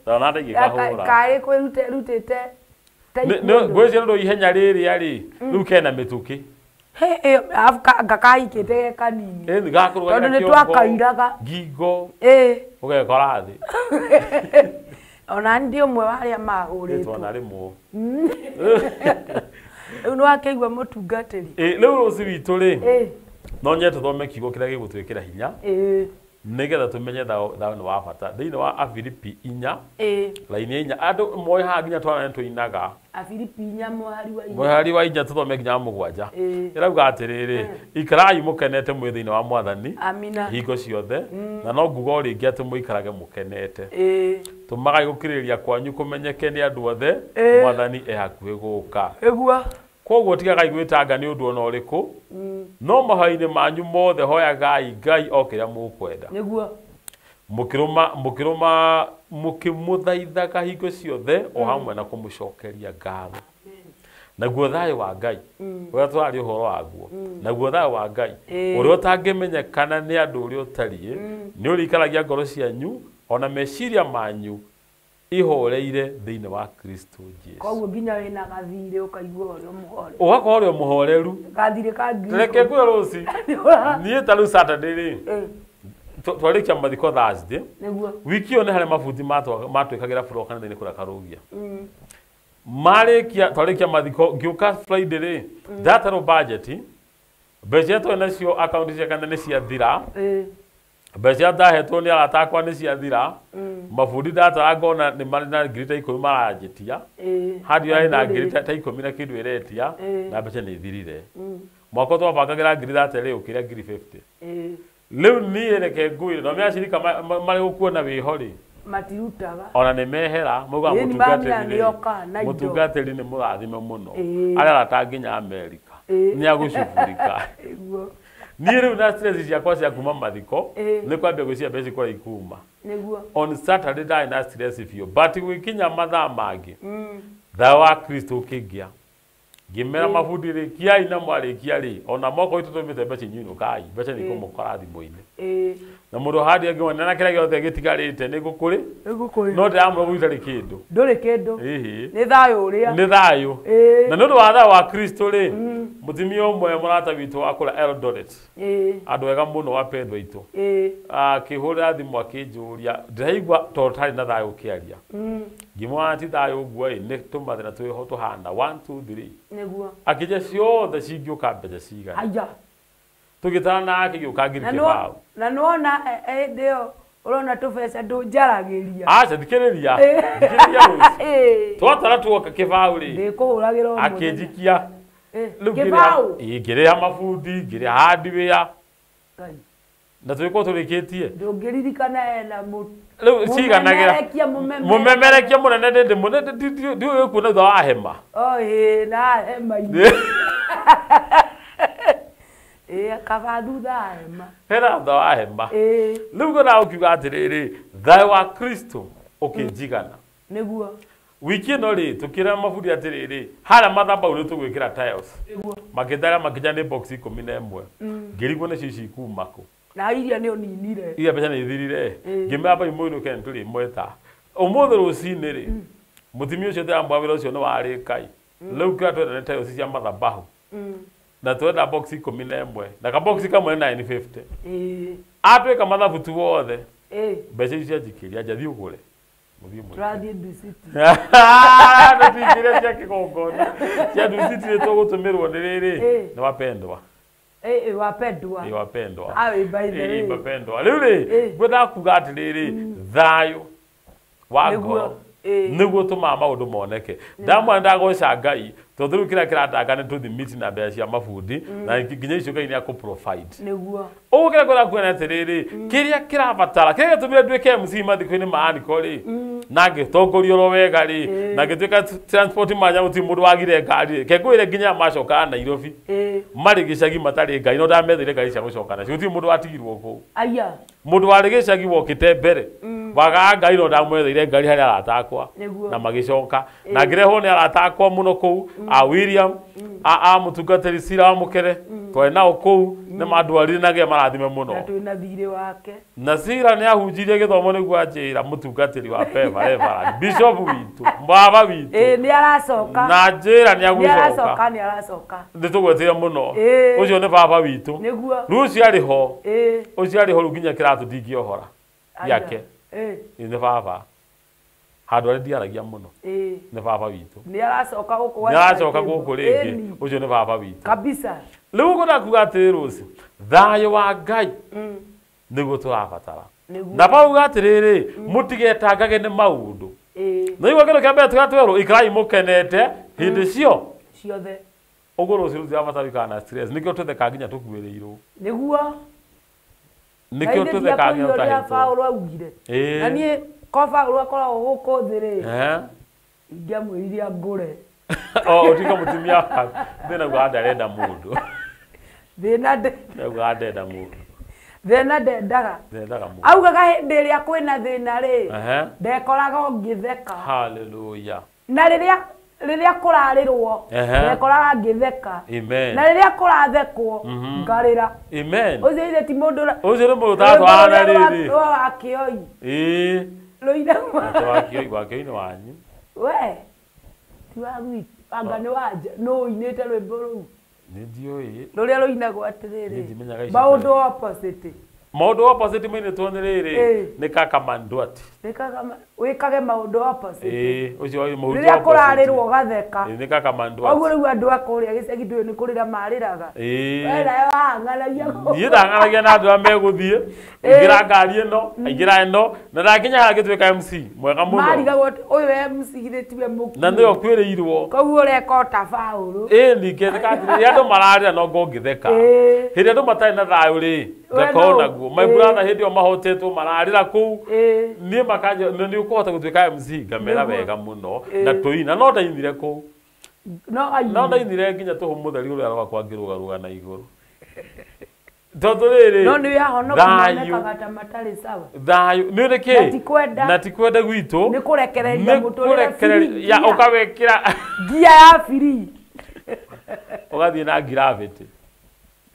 Ndona ingĩkahũra. Karĩ kwĩrutĩte. Ngwĩciria rĩu ihenya rĩrĩa rĩ, rĩu kena mĩtũkĩ. Arabu ngakahikĩte ge kanini. Gakũrũgamia Tondũ nĩ twakairaga. Ngingo. Ũgekora thĩ. Ona ndi ũmwe wa arĩa mahũrĩtwo. Twanarĩmwo. Rĩu nĩwakĩigua mũtungatĩri. Rĩu rũciũ witũ rĩ. No nyende tũthome kiugo kĩrĩa gĩgũtwĩkĩra hinya. Nĩgetha tũmenye thayũ nĩ wa bata. Thĩinĩ wa Afilipi 4. Raini ya 4. Andũ moĩ haha nginya twana nĩtũinaga. Afilipi 4 mũhari wa 4. Mũhari wa 4 tũthome nginya 7. Ĩrauga atĩrĩrĩ, ikarai mũkenete mwĩ thĩinĩ wa Mwathani. Amina. Hingo ciothe. Na no nguga o rĩngĩ atĩ mũikarage mũkenete. Tũmagai gũkirĩrĩria kwanyu kũmenyeke nĩ andũ othe. Mwathani e hakuhĩ gũka. Ĩguo. Koguo tigagai gwĩtanga nĩ ũndũ ona ũrĩkũ. No mahoya-inĩ manyu mothe hoyagai Ngai o kĩrĩa mũkwenda. Nĩguo. Mũkĩrũma mũkĩmũthaithaga hingo ciothe o hamwe na kũmũcokeria ngatho. Naguo thayũ wa Ngai ũrĩa tũraria ũhoro waguo. Naguo thayũ wa Ngai ũrĩa ũtangĩmenyekana nĩ andũ ũrĩa ũtariĩ nĩ ũrĩikaragia ngoro cianyu ona meciria manyu ihoreire thĩinĩ wa Kristo Jesu. Koguo nginya wĩna gathirĩ ũkaigua ũrĩ mũhoreru. Ũgakorwo ũrĩ mũhoreru. Gathirĩ ka ngiri. Reke ngwĩre rũci. Niĩ ta rĩu Saturday rĩ. Twarĩkia mathiko Thursday. Nĩguo. Wiki ĩyo nĩ harĩa mabundi matwĩkagĩra floor kanitha-inĩ kũrĩa Karũgia. Marĩkia twarĩkia mathiko ngĩũka Friday rĩ. Ndatarwo budget. Mbeca iria twarĩ nacio akaunti cia kanitha nĩ ciathira. Mbeca iria ndahetwo nĩ arata akwa nĩ ciathira. Mabundi ndatara ngona nĩ marĩ na ngiri ta 10 maranjĩtia. Hadi yarĩ na ngiri ta 10 na kĩndũ ĩretia na mbeca nĩ ithirire. Mwaka twabangagĩra ngiri 30 rĩ ũkĩrĩa ngiri 50. Rĩu niĩ reke ngwĩre no mĩacirika marĩ gũkuona wĩho rĩ matirutaga ona nĩ mehera maugaga mũtungatĩri nĩ mũrathime mũno arĩa arata nginya Amerika nĩ agũcugurika. Niĩ rĩu na stress ciakwa cia kuma mathiko nĩ kwambia gwĩciria mbeca kũrĩa ikuma. Nĩguo on Saturday ndarĩ na stress biũ but gũgĩkinya mathaa mangĩ thayũ wa Kristo ũkĩngĩa ngĩmera mabundi rĩkiai na mwarĩkia rĩ ona moko itũ tũmĩte mbeca inyuĩ inũkai mbeca nĩ ikũmũkora thimũ-inĩ. Na mũndũ handi angĩona na kĩrĩa gĩothe gĩtigarĩte nĩ ngũkũrĩ no ndĩramwĩra gũitarĩ kĩndũ ndũrĩ kĩndũ nĩ thayũ ũrĩa nĩ thayũ. Na nĩ ũndũ wa thayũ wa Kristo rĩ mũtumia ũmwe mũrata witũ wa kũrĩa Eldoret andũ ega mũno wapendwa aitũ akĩhũrĩra thimũ akĩnjũria ndĩraigua tondũ tarĩ na thayũ ũkĩaria ngĩmwĩra ti thayũ ũguo ĩ nĩ tũmathĩna twĩho tũhana 1 2 3 nĩguo akĩnjia ciothe cingĩũka mbeca cigana aya tũgĩtara nake gĩũka ngiri kĩbaũ na nĩwona hĩndĩ ĩyo ũrona tũbeca ndũnjaragĩria aca thikĩrĩria thikĩrĩria rũciũ twatara tuoka kĩbaũ rĩ ndĩkũhũragĩra o mũthenya akĩnjikia kĩbaũ ngĩrĩha mabundi ngĩrĩha hardware na tũgĩkorwo tũrĩkĩtie ndũngĩririkana ena rĩu ciganagĩra mũmemerekia mũnene ndiũĩ kuona thutha wa hema ĩĩ na hema-inĩ ĩĩ kaba thutha wa hema hena thutha wa hema rĩu ngona ũkiuga atĩrĩrĩ thayũ wa Kristo ũkĩnjigana nĩguo wiki ĩno rĩ tũkĩra mabundi atĩrĩrĩ harĩa mathabahu nĩ tũgwĩkĩra tiles makĩtara makĩnja nĩ box 11 ngĩrigwo nĩcio ici ikuma kũ na iria nĩ ũninire iria mbeca nĩ ithirire ngĩmera bai mũinũke nĩ tũrĩmweta ũmũthĩ rũcinĩ rĩ mũtumia ũcio ndĩramwĩra wĩra ũcio nĩ warĩkai rĩu kĩrĩa twenda nĩ tiles cia mathabahu na twenda box 11 na kabox kamwe nĩ 950 atwĩka mathabu tu wothe mbeca icio cianjikĩria nja thiĩ ũgũre tũrathiĩ Ducity tũtingĩrĩa cia kĩgongona cia Ducity nĩ tũgũtũmĩrwo nĩ rĩrĩ nĩ wapendwa wapendwa wapendwa wapendwa rĩu rĩ ngwendaga kuga atĩrĩrĩ thayũ wa ngoro nĩguo tũmaga maũndũ moneke ndamwona ndagoca Ngai tondũ rĩu kĩrĩa kĩratanga nĩ tũthimiti na mbeca cia mabundi na nginya icio Ngai nĩ akũ provide nĩguo ũguo kĩrĩa ngwenda kuona atĩrĩrĩ kĩrĩa kĩrabatara kĩrĩa gĩatũmire nduĩke MC mathiko-inĩ ma Aniko rĩ na ngĩtongorio oro wega rĩ na ngĩtuĩka transport manager gũtirĩ mũndũ wagire ngari rĩ ke ngwĩre nginya macokaga Nairobi marĩ gĩcagi matarĩ ngari no ndametheire ngari cia gũcoka nacio gũtirĩ mũndũ watigirwo kũu aya mũndũ warĩ gĩcagi wokĩte mbere wagaga ngari no ndamwetheire ngari harĩ arata akwa na magĩcoka na ngĩrehwo nĩ arata akwa mũno kũu a William a mũtungatĩri Sira wa Mũkere twarĩ nao kũu nĩ mandwarire na gĩa marathime mũno na twĩna thirĩ wake na Sira nĩ ahunjirie gĩthomo nĩguo anjĩra mũtungatĩri wa Peva Reverend Bishop witũ baba witũ nĩ aracoka na njĩra nĩ agũcoka nĩ aracoka nĩ tũgwetire mũno ũcio nĩ baba witũ nĩguo rĩu ũcio arĩ ho ũcio arĩ ho rĩu nginya kĩratũ ndingĩohora gĩake nĩ baba handũ harĩa ndiaragia mũno nĩ baba witũ nĩ aracoka gũkũ nĩ aracoka gũkũ rĩngĩ ũcio nĩ baba witũ kabisa rĩu ngwenda kuga atĩrĩ rũci thayũ wa Ngai nĩguo tũrabatara na bauga atĩrĩrĩ mũtigetangage nĩ maũndũ na igua kĩndũ kĩa mbere tũgatwerwo ikarai mũkenete hĩndĩ cio ciothe ũguo rũciũ rũtirabatara gũikara na stress nĩkĩo tũthekaga nginya tũkuĩrĩirwo nĩguo nĩkĩo tũthekaga nginya tũtahĩtwo Paũlũ augire na niĩ ko Paũlũ akoragwo gũkũ thĩ rĩ ingĩamwĩrire angũre ũtuĩke mũtumia waku thĩna ugaga ndarenda mũndũ thĩna ugaga ndenda mũndũ thĩna ndendaga ndendaga mũndũ augaga hĩndĩ ĩrĩa kwĩna thĩna rĩ ndekoraga ngĩtheka haleluya na rĩrĩa rĩrĩa kũrarĩrwo ndekoraga ngĩtheka amen na rĩrĩa kũrathekwo ngarĩra amen ũcio ithe ti mũndũ ũcio nĩ mũndũ ũtatwarana rĩrĩ rwa wa kĩoi rũina wa kĩoi nĩ wanyu we ti wa gwitũ anga nĩ wanja nũ ũinĩte rwĩmbo rũu nĩ ndiũĩ rũrĩa rũinagwo atĩrĩrĩ maũndũ opposite maũndũ opposite mainĩtwo nĩ rĩrĩ nĩ kaka Manduati wĩkage maũndũ opposite ũcio mũhunjia rĩrĩa kũrarĩrwo ũgatheka nĩ kaka Manduati koguo rĩu andũ a kũrĩa gĩcagi ndũĩ nĩ kũrĩra marĩraga we nawe wahang'anagia niĩ ndang'anagia na andũ arĩa megũthiĩ ingĩra ngari ĩno aingĩra ĩno na ndakinya haha ngĩtuĩka MC mwega mũno marigagwo ũyũ MC githĩ tiwe mũkuũ na nĩwe ũkuĩrĩirwo koguo ũreka o ta Paũlũ ĩni ngetheka atĩrĩrĩ andũ mararĩra no ngũngĩtheka hĩndĩ andũ matarĩ na thayũ rĩ Ngakorwo naguo. My brother hĩndĩ ĩyo mahotetwo mararĩra kũu. Niĩ makanja nĩ ũkũhota gũtuĩka MC ngamera wega mũno na tũina no ndainire kũu. No ndainire nginya tũhũ mũtheri ũrĩa wakwa ngĩrũgarũga na igũrũ. Tondũ rĩrĩ no nĩ ahonoku monekaga ta matarĩ sawa. Thayũ nĩ nĩkĩ? Na ti kwenda gwitũ. Nĩ kũrekereria mũtũrĩre ya ũkawĩkĩra ngia ya free. Ũgathiĩ na gravity.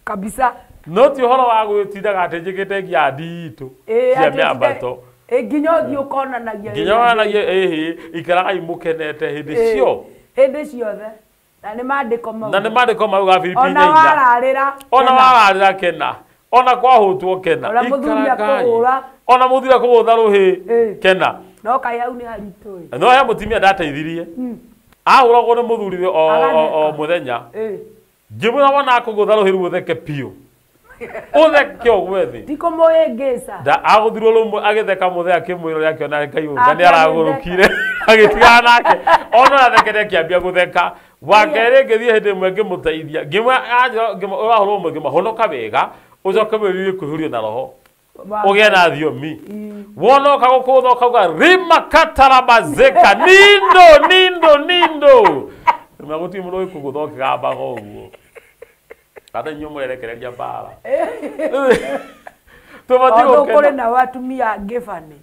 Kabisa. No ti ũhoro wa gwĩtindaga atĩ njĩkĩte ngia nditũ cia mĩambato. Nginya ũthiĩ ũkonanagia. Nginya wonanagia ĩhĩ ikaragai mũkenete hĩndĩ cio. Hĩndĩ ciothe. Na nĩ maandĩko mau. Na nĩ maandĩko mau ga Filipi inya. Ona wararĩra. Ona wararĩra kena. Ona kwahũtwo kena. Ona mũthuri akũhũra. Ona mũthuri akũgũtha rũhĩ kena. No kaĩ hau nĩ haritũ. No he mũtumia ndateithirie. Ahũragwo nĩ mũthuri o mũthenya. Ngĩmwĩra wona akũgũtha rũhĩ rũu ũtheke biũ. Ũtheke ũgwe thĩ. Ti kũmũhĩngĩca. Agũthirwo rũmwe agĩtheka mũthee akĩmwĩra ũrĩa akĩona Ngai ũyũ nĩ aragũrũkire. Agĩtigana nake. Ona athekete akĩambia gũtheka. Wa kerĩ ngĩthiĩ hĩndĩ ĩmwe ngĩmũteithia. Ngĩmwĩra ũmwe ngĩmũhonoka wega ũcoke wĩrirĩrie kwĩhũrio na roho. Ũgĩe na thiomi. Wona ũkagũkũtha ũkauga rima katarabazeka nindo nindo nindo. Ngĩmwĩra gũtirĩ mũndũ ũgĩkũgũtha ũkĩgambaga ũguo. Kana inyuĩ mũrerekereria mbara. Tũbatiĩ gũkena. Kũrĩ nao atumia angĩ bani.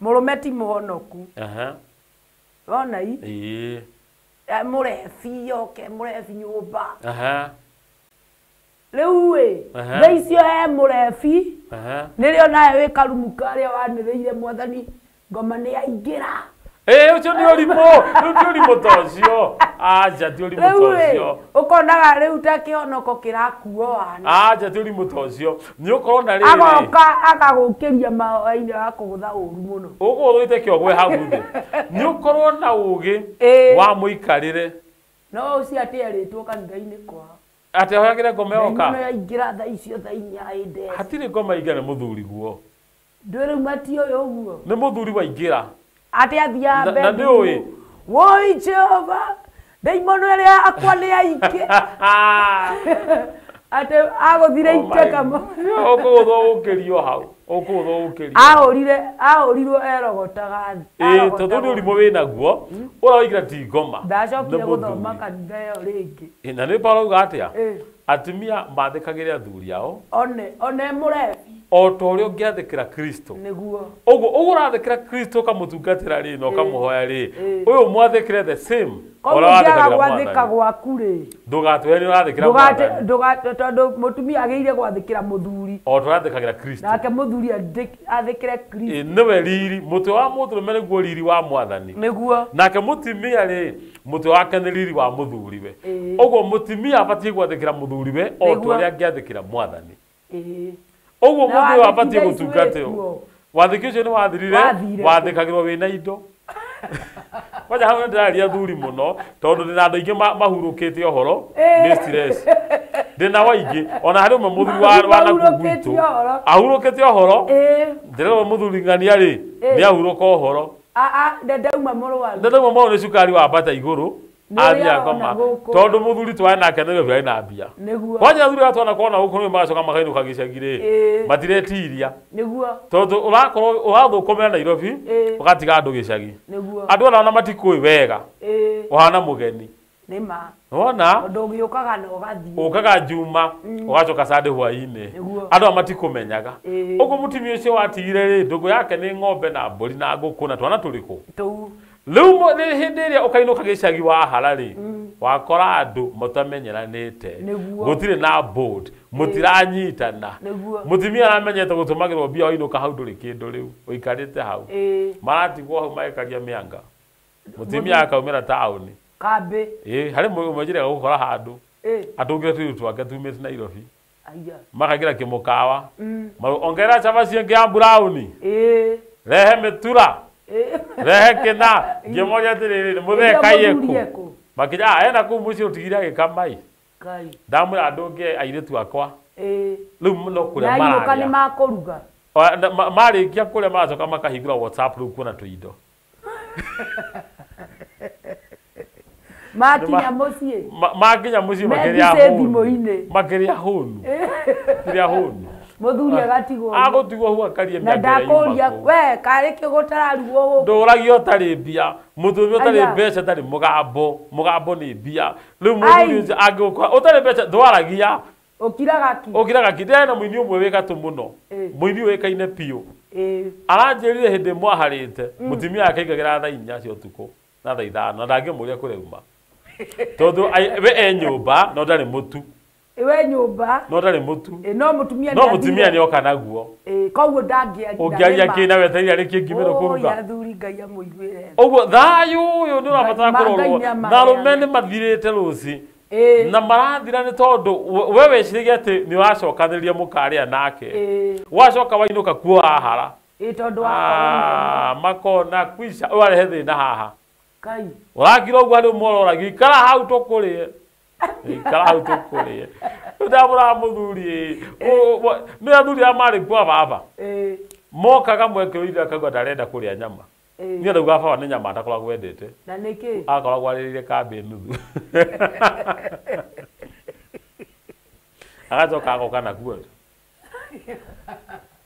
Mũrũme ti mũhonoku. Wona i? Ĩĩ. Mũrebi oke mũrebi nyũmba. Rĩu ĩ thaa icio he mũrebi nĩrĩo nawe wĩ karumu karĩa wanĩrĩire mwathani ngoma nĩ yaingĩra. Ĩĩ ũcio nĩ ũrimũ, rĩu ti ũrimũ ta ũcio. Aja ti ũrimũ ta ũcio. Ũkonaga rĩu ta kĩhonoko kĩrakuo wana. Aja ti ũrimũ ta ũcio. Nĩ ũkorwo na rĩrĩ. Agoka agagũkĩria mahoya-inĩ agakũgũtha ũru mũno. Ũgũgũthwo kĩogwe hau thĩ. Nĩ ũkorwo na ũgĩ wa mũikarĩre. No ũcio atĩ erĩtwo kanitha-inĩ kwao. Atĩ ahoyagĩre ngoma yoka. Ndaimono yaingĩra thaa icio thaa inya ĩndĩ. Hatirĩ ngoma ingĩra nĩ mũthuri guo. Ndũĩ rĩu matiũĩ ũguo. Nĩ mũthuri waingĩra. Atĩ athiaga Na nĩ ũĩ. Woi Jehova, ndaimono ĩrĩa akwa nĩ yaingĩ. Atĩ agũthire iteka. Ũkũgũthwo ũkĩrio hau. Ũkũgũthwo ũkĩrio. Ahũrirwo erogotaga thĩ. Ĩĩ tondũ nĩ ũrimũ wĩnaguo ũrĩa waingĩra ti ngoma. Ndacokire gũthoma kanitha ĩyo rĩngĩ. Na nĩ Paulo auga atĩa? Atumia mathĩkagĩre athuri ao. One mũrebi. O ta ũrĩa ũngĩathĩkĩra Kristo. Nĩguo. Ũguo ũrathĩkĩra Kristo ũkamũtungatĩra rĩ na ũkamũhoya rĩ. Ũyũ mwathĩkĩre the same. Koguo ũngĩaga gwathĩka gwaku rĩ. Ndũgatwĩre nĩ ũrathĩkĩra mwathani. Tondũ mũtumia agĩrĩire gwathĩkĩra mũthuri. O ta ũrathĩkagĩra Kristo. Nake mũthuri athĩkĩre Kristo. Nĩwe riri, mũtwe wa mũndũrũme nĩguo riri wa mwathani. Nĩguo. Nake mũtumia rĩ, mũtwe wake nĩ riri wa mũthuriwe. Ũguo mũtumia abatiĩ gwathĩkĩra mũthuriwe o ta ũrĩa angĩathĩkĩra mwathani. Ũguo mũthuri abatiĩ gũtungatĩrwo. Wathĩki ũcio nĩ wathirire, wathĩkagĩrwo wĩna indo. Kwanja hau nĩndĩraria athuri mũno tondũ ndĩna andũ aingĩ mahurũkĩte ũhoro nĩ stress. Ndĩna waingĩ ona harĩ ũmwe mũthuri wa nakũu gwitũ ahurũkĩte ũhoro. Ndĩrerwo mũthuri ng'ania rĩ nĩ ahurũka ũhoro. Ndauma mũrwaru. Ndauma mũrwaru nĩ cukari wambata igũrũ. Athiĩ akoma tondũ mũthuri twarĩ nake Nairobi arĩ na mbia. Kwanja athuri aya twanakorwo nao gũkũ nĩ magacoka makainũka gĩcagi rĩ matiretiria. Nĩguo. Tondũ ũrakorwo ũrathũkũmĩra Nairobi ũgatiga andũ gĩcagi. Nĩguo. Andũ ona matikũĩ wega. Ũhana mũgeni. Nĩ ma. Wona? Tondũ ũgĩũkaga na ũgathiĩ. Ũkaga Juma ũgacoka Sunday hwaĩ-inĩ. Andũ aya matikũmenyaga. Ũguo mũtumia ũcio watigire rĩ ndũgũ yake nĩ ng'ombe na mbũri na ngũkũ na twana tũrĩkũ? Tũu. Rĩu hĩndĩ ĩrĩa ũkainũka gĩcagi wahara rĩ wakora andũ matamenyeranĩte. Gũtirĩ na board, mũtiranyitana. Mũtumia aramenyete gũtũmagĩrwo mbia wainũka hau ndũrĩ kĩndũ rĩu ũikarĩte hau. Maratigwo hau magĩkaria mĩanga. Mũtumia akaumĩra taũni. Kambĩ. Ĩĩ harĩ ũmwe njĩraga gũkora handũ. Atũngire tũirĩtu twake tumĩte Nairobi. Makaingĩra kĩmũkawa. Ongerera cabaci ĩngĩ ya burauni. Rehe mĩtura. Rehe kĩna. Ngĩmoria atĩrĩrĩ mũthee kaĩ ekũ. Makĩnja ena kũu mũciĩ ũtigire agĩkama ĩ. Ndamwĩra ndũnge airĩtu akwa. Rĩu no kũrĩa mararia. Na nĩ makũruga. Marĩkia kũrĩa maracoka makahingũra WhatsApp rĩu kuona tũindo. Makinya muciĩ. Makinya muciĩ makĩrĩa hũnu. Makĩrĩa hũnu. Kĩrĩa hũnu. Muthuri agatigwo. Agũtigwo hau akarie mĩaka. Na ndakũria we karĩ kĩ gũtararugwo gũkũ. Ndũragio ũtarĩ mbia. Mũthuri ũtarĩ mbeca ndarĩ mũgambo. Mũgambo nĩ mbia. Rĩu mũthuri ũcio angĩgũkora ũtarĩ mbeca ndwaragia. Ũkiraga ki. Ũkiraga ki. Ndĩrarĩ na mũini ũmwe wĩ gatũ mũno. Mũini ũĩkaine biũ. Aranjĩrire hĩndĩ ĩmwe aharĩte mũtumia wake aingagĩra thaa 4 cia ũtukũ na thaa 5 na ndangĩmũria kũrĩa auma. Tondũ we e nyũmba no ndarĩ mũtu. We nyũmba no ndarĩ mũtu. No mũtumia no mũtumia nĩoka naguo. Koguo ndangĩaria. Ũngĩaria kĩ na wetereire arĩkie ngimĩro kũruga. Athuri Ngai amũiguĩre. Ũguo thayũ ũyũ nĩ ũrabatara kũrorwo na arũme nĩ mathirĩte rũci. Na marathira nĩ tondũ we weciragia atĩ nĩ ũracokanĩrĩria mũkarĩa nake. Wacoka wainũka kuo wahara. Tondũ wa makona kwica ũrarehe thĩna haha. Kai. Ũrakira ũguo harĩ ũmwe ũroragia ikara hau tũkũrĩe. Ikara hau tũkũrĩe. Ndamũraga mũthuri nĩ athuri arĩa marĩ kuo baba. Mokaga mwekĩrwo akauga ndarenda kũrĩa nyama. Niĩ ndauga baba nĩ nyama atakoragwo endete. Na nĩkĩ? Akoragwo arĩrĩire kambĩ nuthu. Agacoka agoka nakuo.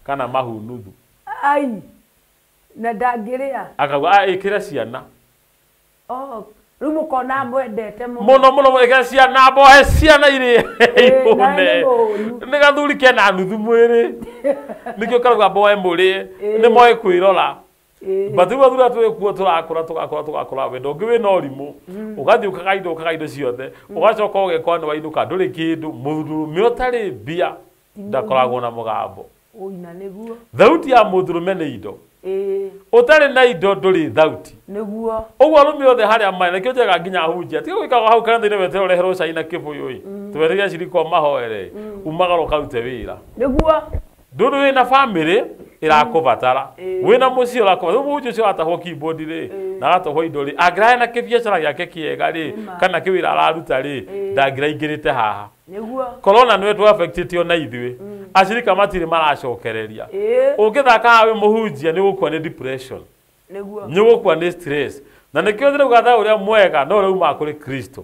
Kana mahu nuthu. Ai. Na ndangĩrĩa. Akauga ĩkĩra ciana. Oh, rĩu mũkona mwendete mũno. Mũno mũno ĩkĩra ciana mbohe ciana irĩe. Nĩ gathuri kena nuthu mwĩrĩ. Nĩkĩo karauga mbohe mũrĩe. Nĩ moĩ kwĩrora. But rĩu athuri arĩa twĩ kuo tũrakũra tũgakũra tũgakũra wendo ũngĩ wĩna ũrimũ. Ũgathiĩ ũkagainda ũkagainda ciothe. Ũgacoka ũgekora nĩ wainũka ndũrĩ kĩndũ. Mũndũrũme ũtarĩ mbia ndakoragwo na mũgambo. Ũina nĩguo. Thauti ya mũndũrũme nĩ indo. Ũtarĩ na indo ndũrĩ thauti. Nĩguo. Ũguo arũme othe harĩa marĩ nĩkĩo njega nginya ahunjia. Tiga gũikara hau kanitha-inĩ weterere ũreherwo cai na kĩbũyũ ĩ. Twetereire acirika ũmahoere. Umagara ũkarute wĩra. Nĩguo. Ndũndũ wĩna bamĩrĩ ĩrakũbatara. Wĩna mũciĩ ũrakũbatara. Rĩu mũhunjia ũcio atahwo keyboard rĩ na agatahwo indo rĩ angĩrahe na kĩbiacara gĩake kĩega rĩ kana kĩwĩra araruta rĩ ndangĩraingĩrĩte haha. Nĩguo. Corona nĩwe tũ affectĩte ona ithuĩ. Acirika matirĩ maracokereria. Ũngĩthaka haha wĩ mũhunjia nĩ ũgũkua nĩ depression. Nĩguo. Nĩ ũgũkua nĩ stress. Na nĩkĩo ndĩrauga thayũ ũrĩa mwega no ũrĩa umaga kũrĩ Kristo.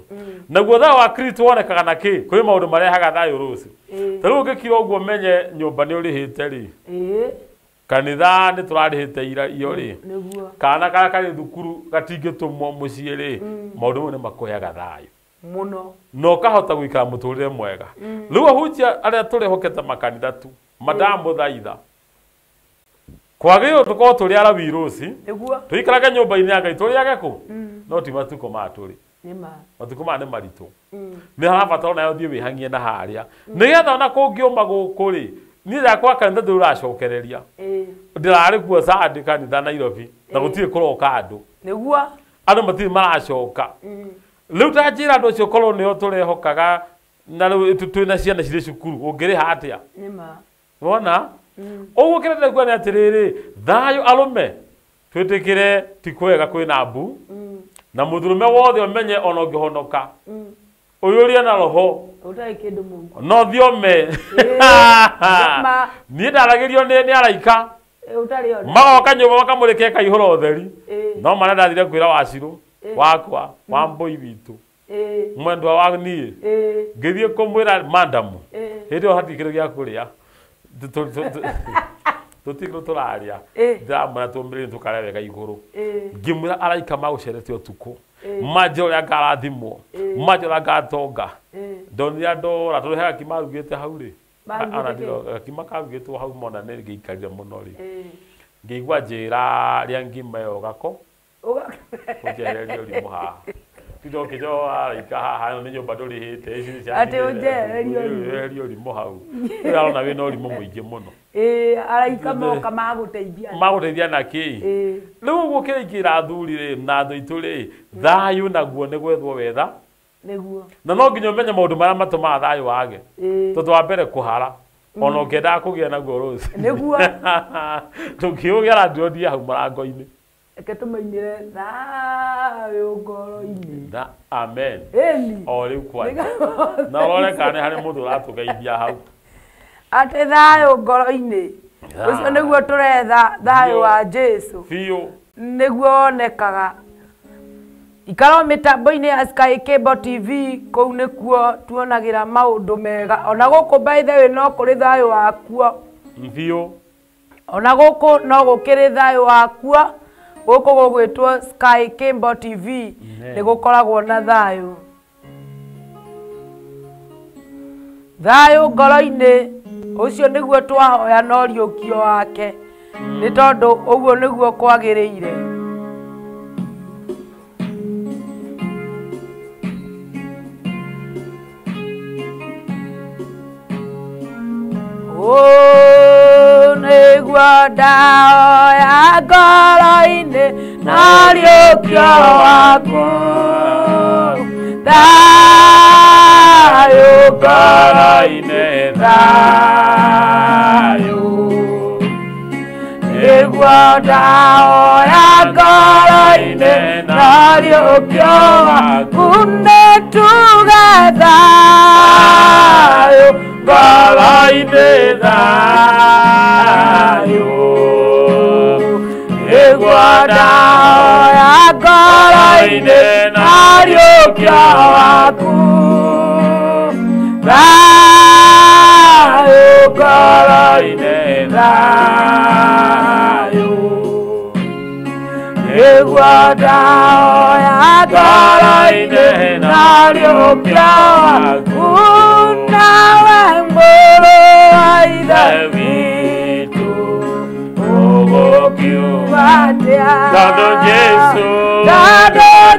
Naguo thayũ wa Kristo wonekaga na kĩ? Kũrĩ maũndũ marehaga thayũ rũciũ. Ta rĩu ũngĩkira ũguo ũmenye nyũmba nĩ ũrĩhĩte rĩ. Kanitha nĩ tũrarĩhĩte irio rĩ. Nĩguo. Kana karĩa karĩ thukuru gatingĩtũmwo mũciĩ rĩ. Maũndũ mau nĩ makũheaga thayũ. Mũno. Na ũkahota gũikara mũtũrĩre mwega. Rĩu ahunjia arĩa tũrehokete makanitha tu mandamũthaitha. Kwagĩrĩirwo tũkorwo tũrĩ arawi rũci. Nĩguo. Tũikarage nyũmba-inĩ ya Ngai tũrĩage kũ? No ti matukũ maya tũrĩ. Nĩ ma. Matukũ maya nĩ maritũ. Nĩ harabatara onawe ũthiĩ wĩhang'ie na harĩa. Nĩgetha ona kũngĩũma gũkũ rĩ, niĩ ndakwa kanitha ndũracokereria. Ndĩrarĩ kuo Sunday kanitha Nairobi na gũtirĩ kũroka andũ. Nĩguo. Andũ matirĩ maracoka. Rĩu ta njĩra andũ acio korwo nĩo tũrehokaga na rĩu twĩna ciana cirĩ cukuru ũngĩrĩha atĩa? Nĩ ma. Wona? Ũguo kĩrĩa ndĩrekuga nĩ atĩrĩrĩ, thayũ arũme twĩtĩkĩre ti kwega kwĩna mbu na mũndũrũme wothe ũmenye ona ũngĩhonoka ũyũrie na roho Ũtarĩ kĩndũ mũhuko. no thiome. Niĩ ndaragĩrio nĩ araika. Ũtarĩ ona. Magoka nyũmba makamũrĩka ĩkaihũra ũtheri. No marĩa ndathire kwĩra Wacirũ wakwa wa mbũi witũ mwendwa wa niĩ ngĩthiĩ kũmwĩra madamu hĩndĩ ĩyo hatirĩ kĩndũ gĩa kũrĩa tũtirĩ kĩndũ tũrarĩa ndĩramwĩra tũmbĩrĩrie tũkarĩa wega igũrũ ngĩmwĩra araika magũcerete ũtukũ manjĩra ũrĩa ngarathimwo manjĩra ũrĩa ngatonga ndonire ndora tondũ he gakima arugĩte hau rĩ gakima karugĩtwo hau mona nĩ ngĩikarire mũno rĩ ngĩigua njĩra rĩa ngima ĩyo gako ũnjehererie ũrimũ haha tinda ũkĩnjoa araika haha ĩno nĩ nyũmba ndũrĩhĩte ici nĩ cia Atĩ ũnjehererie ũrimũ hau ũrarona wĩna ũrimũ mũingĩ mũno. Araika moka magũteithia. Magũteithia na kĩ? Rĩu ũguo kĩrĩa ingĩra athuri rĩ na andũ aitũ rĩ thayũ naguo nĩ gwethwo wetha. Nĩguo. Na no nginya ũmenye maũndũ marĩa matũmaga thayũ wage. Tondũ wa mbere kũhara ona ũngĩendaga kũgĩa naguo rũciũ. Nĩguo. Ndũngĩũgĩa landlord hau mũrango-inĩ. Reke tũmainĩre thayũ ngoro-inĩ. Na amen. Ĩni. O rĩu kwanja. Na ũrore kana nĩ harĩ mũndũ ũratũgeithia hau. Atĩ thayũ ngoro-inĩ. Ũcio nĩguo tũretha thayũ wa Jesũ. Biũ. Nĩguo wonekaga. Ikara mĩtambo-inĩ ya Sky Cable TV kũu nĩkuo tuonagĩra maũndũ mega. Ona gũkũ by the way no kũrĩ thayũ wakuo. Biũ. Ona gũkũ no gũkĩrĩ thayũ wakuo. Gũkũ gũgwĩtwo Sky Cable TV nĩ gũkoragwo na thayũ. Thayũ ngoro-inĩ ũcio nĩguo twahoya na ũriũkio wake nĩ tondũ ũguo nĩguo kwagĩrĩire. Ũũ nĩguo ndahoya ngoro-inĩ na ũriũkio waku. Thayũ ngoro-inĩ thayũ nĩguo ndahoya ngoro-inĩ na ũriũkio waku nĩtuge thayũ ngoro-inĩ thayũ nĩguo ndahoya ngoro-inĩ na ũriũkio waku. Thayũ ngoro-inĩ thayũ nĩguo ndahoya ngoro-inĩ na ũriũkio waku. Nawe mũrũ wa Ithe witũ ũgũkiuga atĩa? Tondũ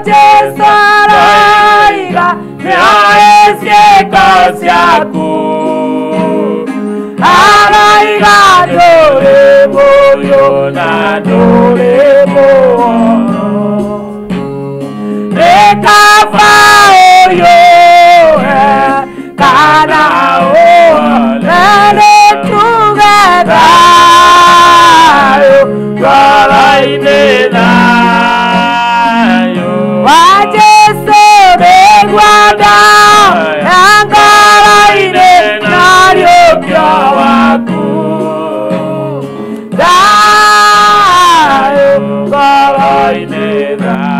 Jesũ aroiga nĩoĩ ciĩko ciaku. Aroiga ndũrĩ mũriũ na ndũrĩ mũhoro. Nĩ kaba ũhiũhe kana ũhore nĩtuge thayũ ngoro-inĩ thayũ wa Jesũ nĩguo ndahoya ngoro-inĩ na ũriũkio waku. Thayũ ngoro-inĩ thayũ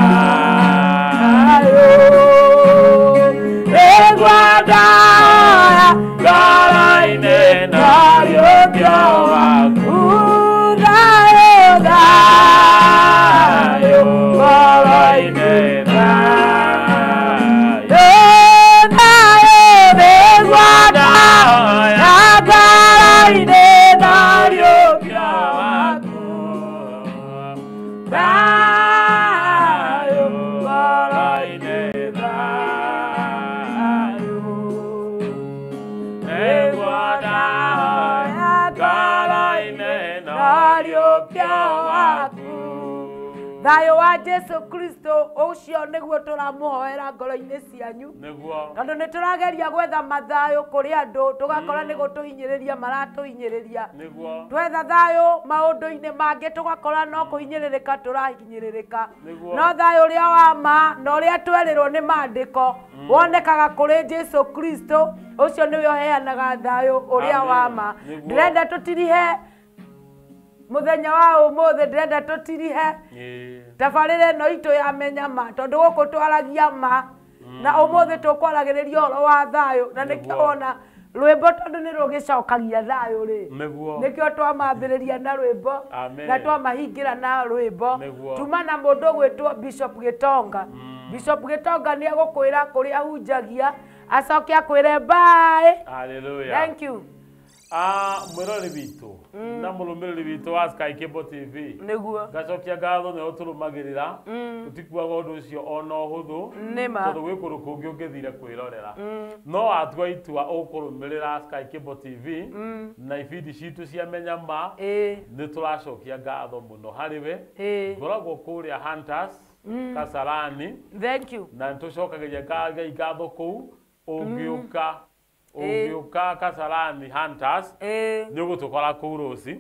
nĩguo ndahoya ngoro-inĩ na ũriũkio waku. Thayũ thayũ ngoro-inĩ thayũ thayũ nĩguo ndahoya ngoro-inĩ na ũriũkio waku. Thayũ ngoro-inĩ thayũ nĩguo ndahoya ngoro-inĩ na ũriũkio waku. Thayũ wa Jesũ Kristo ũcio nĩguo tũramũhoera ngoro-inĩ cianyu nĩguo tondũ nĩ tũrageria gwetha mathayũ kũrĩ andũ tũgakora nĩ gũtũhinyĩrĩria maratũhinyĩrĩria. Nĩguo Twetha thayũ maũndũ-inĩ mangĩ tũgakora no kũhinyĩrĩrĩka tũrahinyĩrĩrĩka. Nĩguo No thayũ ũrĩa wa ma na ũrĩa twerĩrwo nĩ maandĩko wonekaga kũrĩ Jesũ Kristo ũcio nĩwe ũheanaga thayũ ũrĩa wa ma. Nĩguo Ndĩrenda tũtirihe mũthenya wa ũmũthĩ ndĩrenda tũtirihe tabarĩra ĩno itũ ya Menya Ma tondũ gũkũ twaragia ma na ũmũthĩ tũkwaragĩrĩria ũhoro wa thayũ na nĩkĩo wona rwĩmbo tondũ nĩ rũgĩcokagia thayũ rĩ nĩguo nĩkĩo twamambĩrĩria na rwĩmbo na twamahingĩra na rwĩmbo. Tuma na mũndũ ũgwĩtwo Bishop Gĩtonga. Bishop Gĩtonga nĩ egũkwĩra kũrĩa ahunjagia acoke akwĩre bye. Hallelujah. Thank you. Mwĩrori witũ na mũrũmĩrĩri witũ wa Sky Cable TV nĩguo ngacokia ngatho nĩ ũtũrũmagĩrĩra tũtikuaga ũndũ ũcio ona ũhũthũ nĩma tondũ gwĩ kũndũ kũngĩ ũngĩthire kwĩrorera no watua itua ũkũrũmĩrĩra Sky Cable TV na ibindi citũ cia Menya Ma nĩ tũracokia ngatho mũno harĩ we. Ngoragwo kũrĩa Hunters Kasarani. Thank you. Na nĩtũcokagĩria Ngai ngatho kũu ũngĩũka ũngĩũka Kasarani Hunters nĩ ũgũtũkora kũu rũci.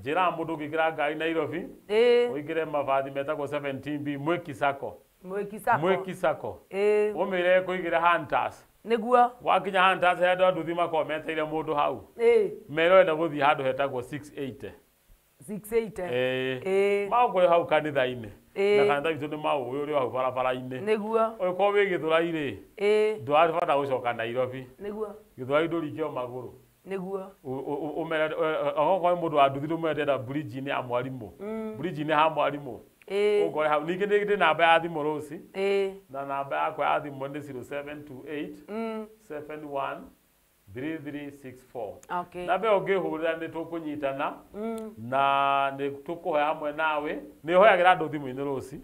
Njĩraga mũndũ ũngĩingĩra ngari Nairobi ũingĩre mabathi metagwo 17B Mwiki Sacco. Mwiki Sacco. Mwiki Sacco. Ũmĩre kũingĩra Hunters. Nĩguo wakinya Hunters he andũ a nduthi makoragwo metereire mũndũ hau mere ũrenda gũthiĩ handũ hetagwo 680 680 magũkũrĩ hau kanitha-inĩ. Na kanitha witũ nĩ maũĩ ũrĩ hau barabara-inĩ. Nĩguo. Ũngĩkorwo wĩ Gĩthũrai rĩ, ndũrabata gũcoka Nairobi. Nĩguo. Gĩthũrai ndũringio magũrũ. Nĩguo. Ũmere okorwo nĩ mũndũ wa nduthi ũmere ndĩrenda bridge-inĩ ya mwarimũ. Bridge-inĩ ha mwarimũ. Ũngore hau. Ningĩ nĩ ndĩ namba ya thimũ rũci. Na namba yakwa ya thimũ nĩ 0728 71 3364. Okay. Namba ĩyo ũngĩhũrĩra nĩ tũkũnyitana na nĩ tũkũhoya hamwe nawe. Nĩ hoyagĩra andũ thimũ-inĩ rũci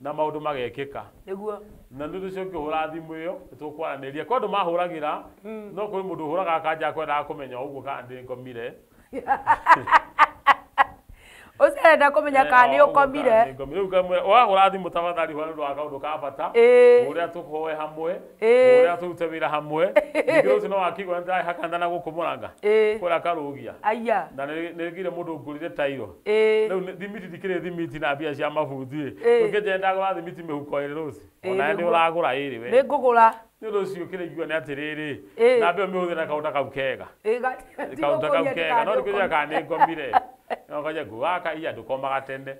na maũndũ magekĩka. Nĩguo. Na nĩ ũndũ ũcio ũngĩhũra thimũ ĩyo nĩ tũkwaranĩria. Kwĩ andũ mahũragĩra no kwĩ mũndũ ũhũraga akanja kwendaga kũmenya ũguo kana ndĩ ngomire. Ũcio arenda kũmenya kana nĩ ũkomire. Wahũra thimũ tafadhali hũra nĩ ũndũ wa kaũndũ ka bata. Ũrĩa tũkũhoe hamwe, ũrĩa tũrute wĩra hamwe. Ningĩ rũciũ no wakĩigua nĩ ndĩrahakana na gũkũ Mũrang'a. Kũrĩa Karũgia. Aya. Na nĩ ngire mũndũ ngũrire tairo. Rĩu thimiti ndikĩrĩ thimiti na mbia cia mabuthi. Ũngĩnjenda ndagũra thimiti mĩhuko ĩrĩ rũciũ. Ona nĩ ũragũra ĩrĩ we. Nĩ ngũgũra. Nĩ ũndũ ũcio kĩrĩa ingĩuga nĩ atĩrĩrĩ, namba ĩyo mĩhũthĩre na kaũndũ kau kega. Kaũndũ kau kega. No ndikũnjĩra kana nĩ ngomire. No kaja guaka iya ndukomaga tene.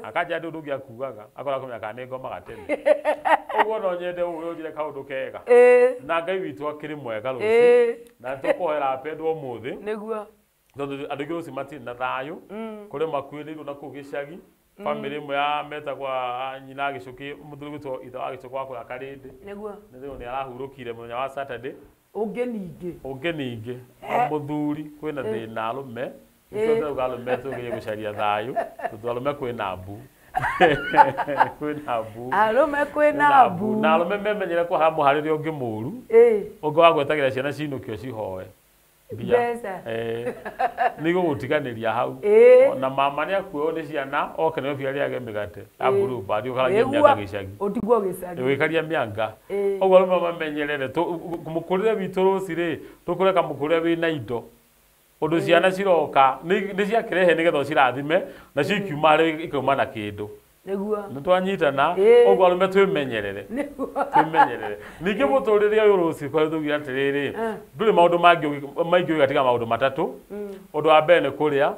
Akaja andu ndungiakuaga akora kũmenya kana nĩ ngomaga tene. Ũguo no nyende ũyũ ũnjĩre kaũndũ kega. Na Ngai witũ akĩrĩ mwega rũciũ. Na tũkũhoera apendwo ũmũthĩ. Nĩguo. Tondũ andũ aingĩ rũciũ matirĩ na thayũ. Kũrĩ makuĩrĩirwo na kũu gĩcagi. Bamĩrĩ ĩmwe ya metagwa nyina Gĩcũkĩ, mũthuri gwĩtwo ithe wa Gĩcũkĩ wa kũrĩa Karĩndĩ. Nĩguo. Nĩ arahurũkire mũthenya wa Saturday. Ũngĩ ningĩ. Ũngĩ ningĩ. Mũthuri kwĩna thĩna arũme. Nĩkĩo ndauga arũme tũgĩe gũcaria thayũ, tondũ arũme kwĩna mbu. Kwĩna mbu. Arũme kwĩna mbu. Na arũme memenyere kũhara mũharĩre ũngĩ mũru. Ũngĩ wa gwetagĩra ciana cinũkio cihoe. Mbeca. Nĩ gũgũtiganĩria hau. Na mama nĩ akuoywo nĩ ciana oke nĩ obi arĩage mĩgate ya blue band ũkaragia mĩanga gĩcagi. Ũtigwo gĩcagi. Ũgĩkaria mĩanga. Ũguo arũme mamenyerere mũkũrĩre witũ rũci rĩ, tũkũreka mũkũrĩre wĩna indo. Ũndũ ciana ciroka nĩ ciakĩrehe nĩgetha ũcirathime na cikiuma rĩ ikauma na kĩndũ. Nĩguo. Nĩ twanyitana ũguo arũme twĩmenyerere. Twĩmenyerere. Ningĩ mũtũrĩre ũyũ rũciũ kwa tũgire atĩrĩrĩ, ndũrĩ maũndũ mangĩ maingĩ ũgatiga maũndũ matatũ. Ũndũ wa mbere nĩ kũrĩa,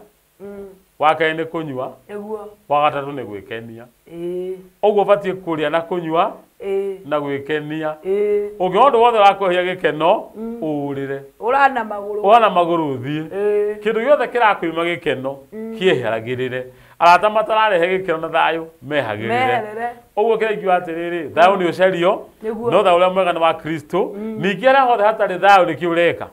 wa kerĩ nĩ kũnyua, Nĩguo. wa gatatũ nĩ gwĩkenia. Ũguo ũbatiĩ kũrĩa na kũnyua na gwĩkenia. Ũngĩona ũndũ wothe ũrakũhia gĩkeno, ũũrĩre. Ũrana magũrũ. Ũrana magũrũ ũthiĩ. Kĩndũ gĩothe kĩrakwĩma gĩkeno, kĩeheragĩrĩre. Arata matararehe gĩkeno na thayũ, mehagĩrĩre. Ũguo kĩrĩa ingiuga atĩrĩrĩ, thayũ nĩ ũcario, no thayũ ũrĩa mwega nĩ wa Kristo. Ningĩ harĩa hothe hatarĩ thayũ nĩkĩ ũreka?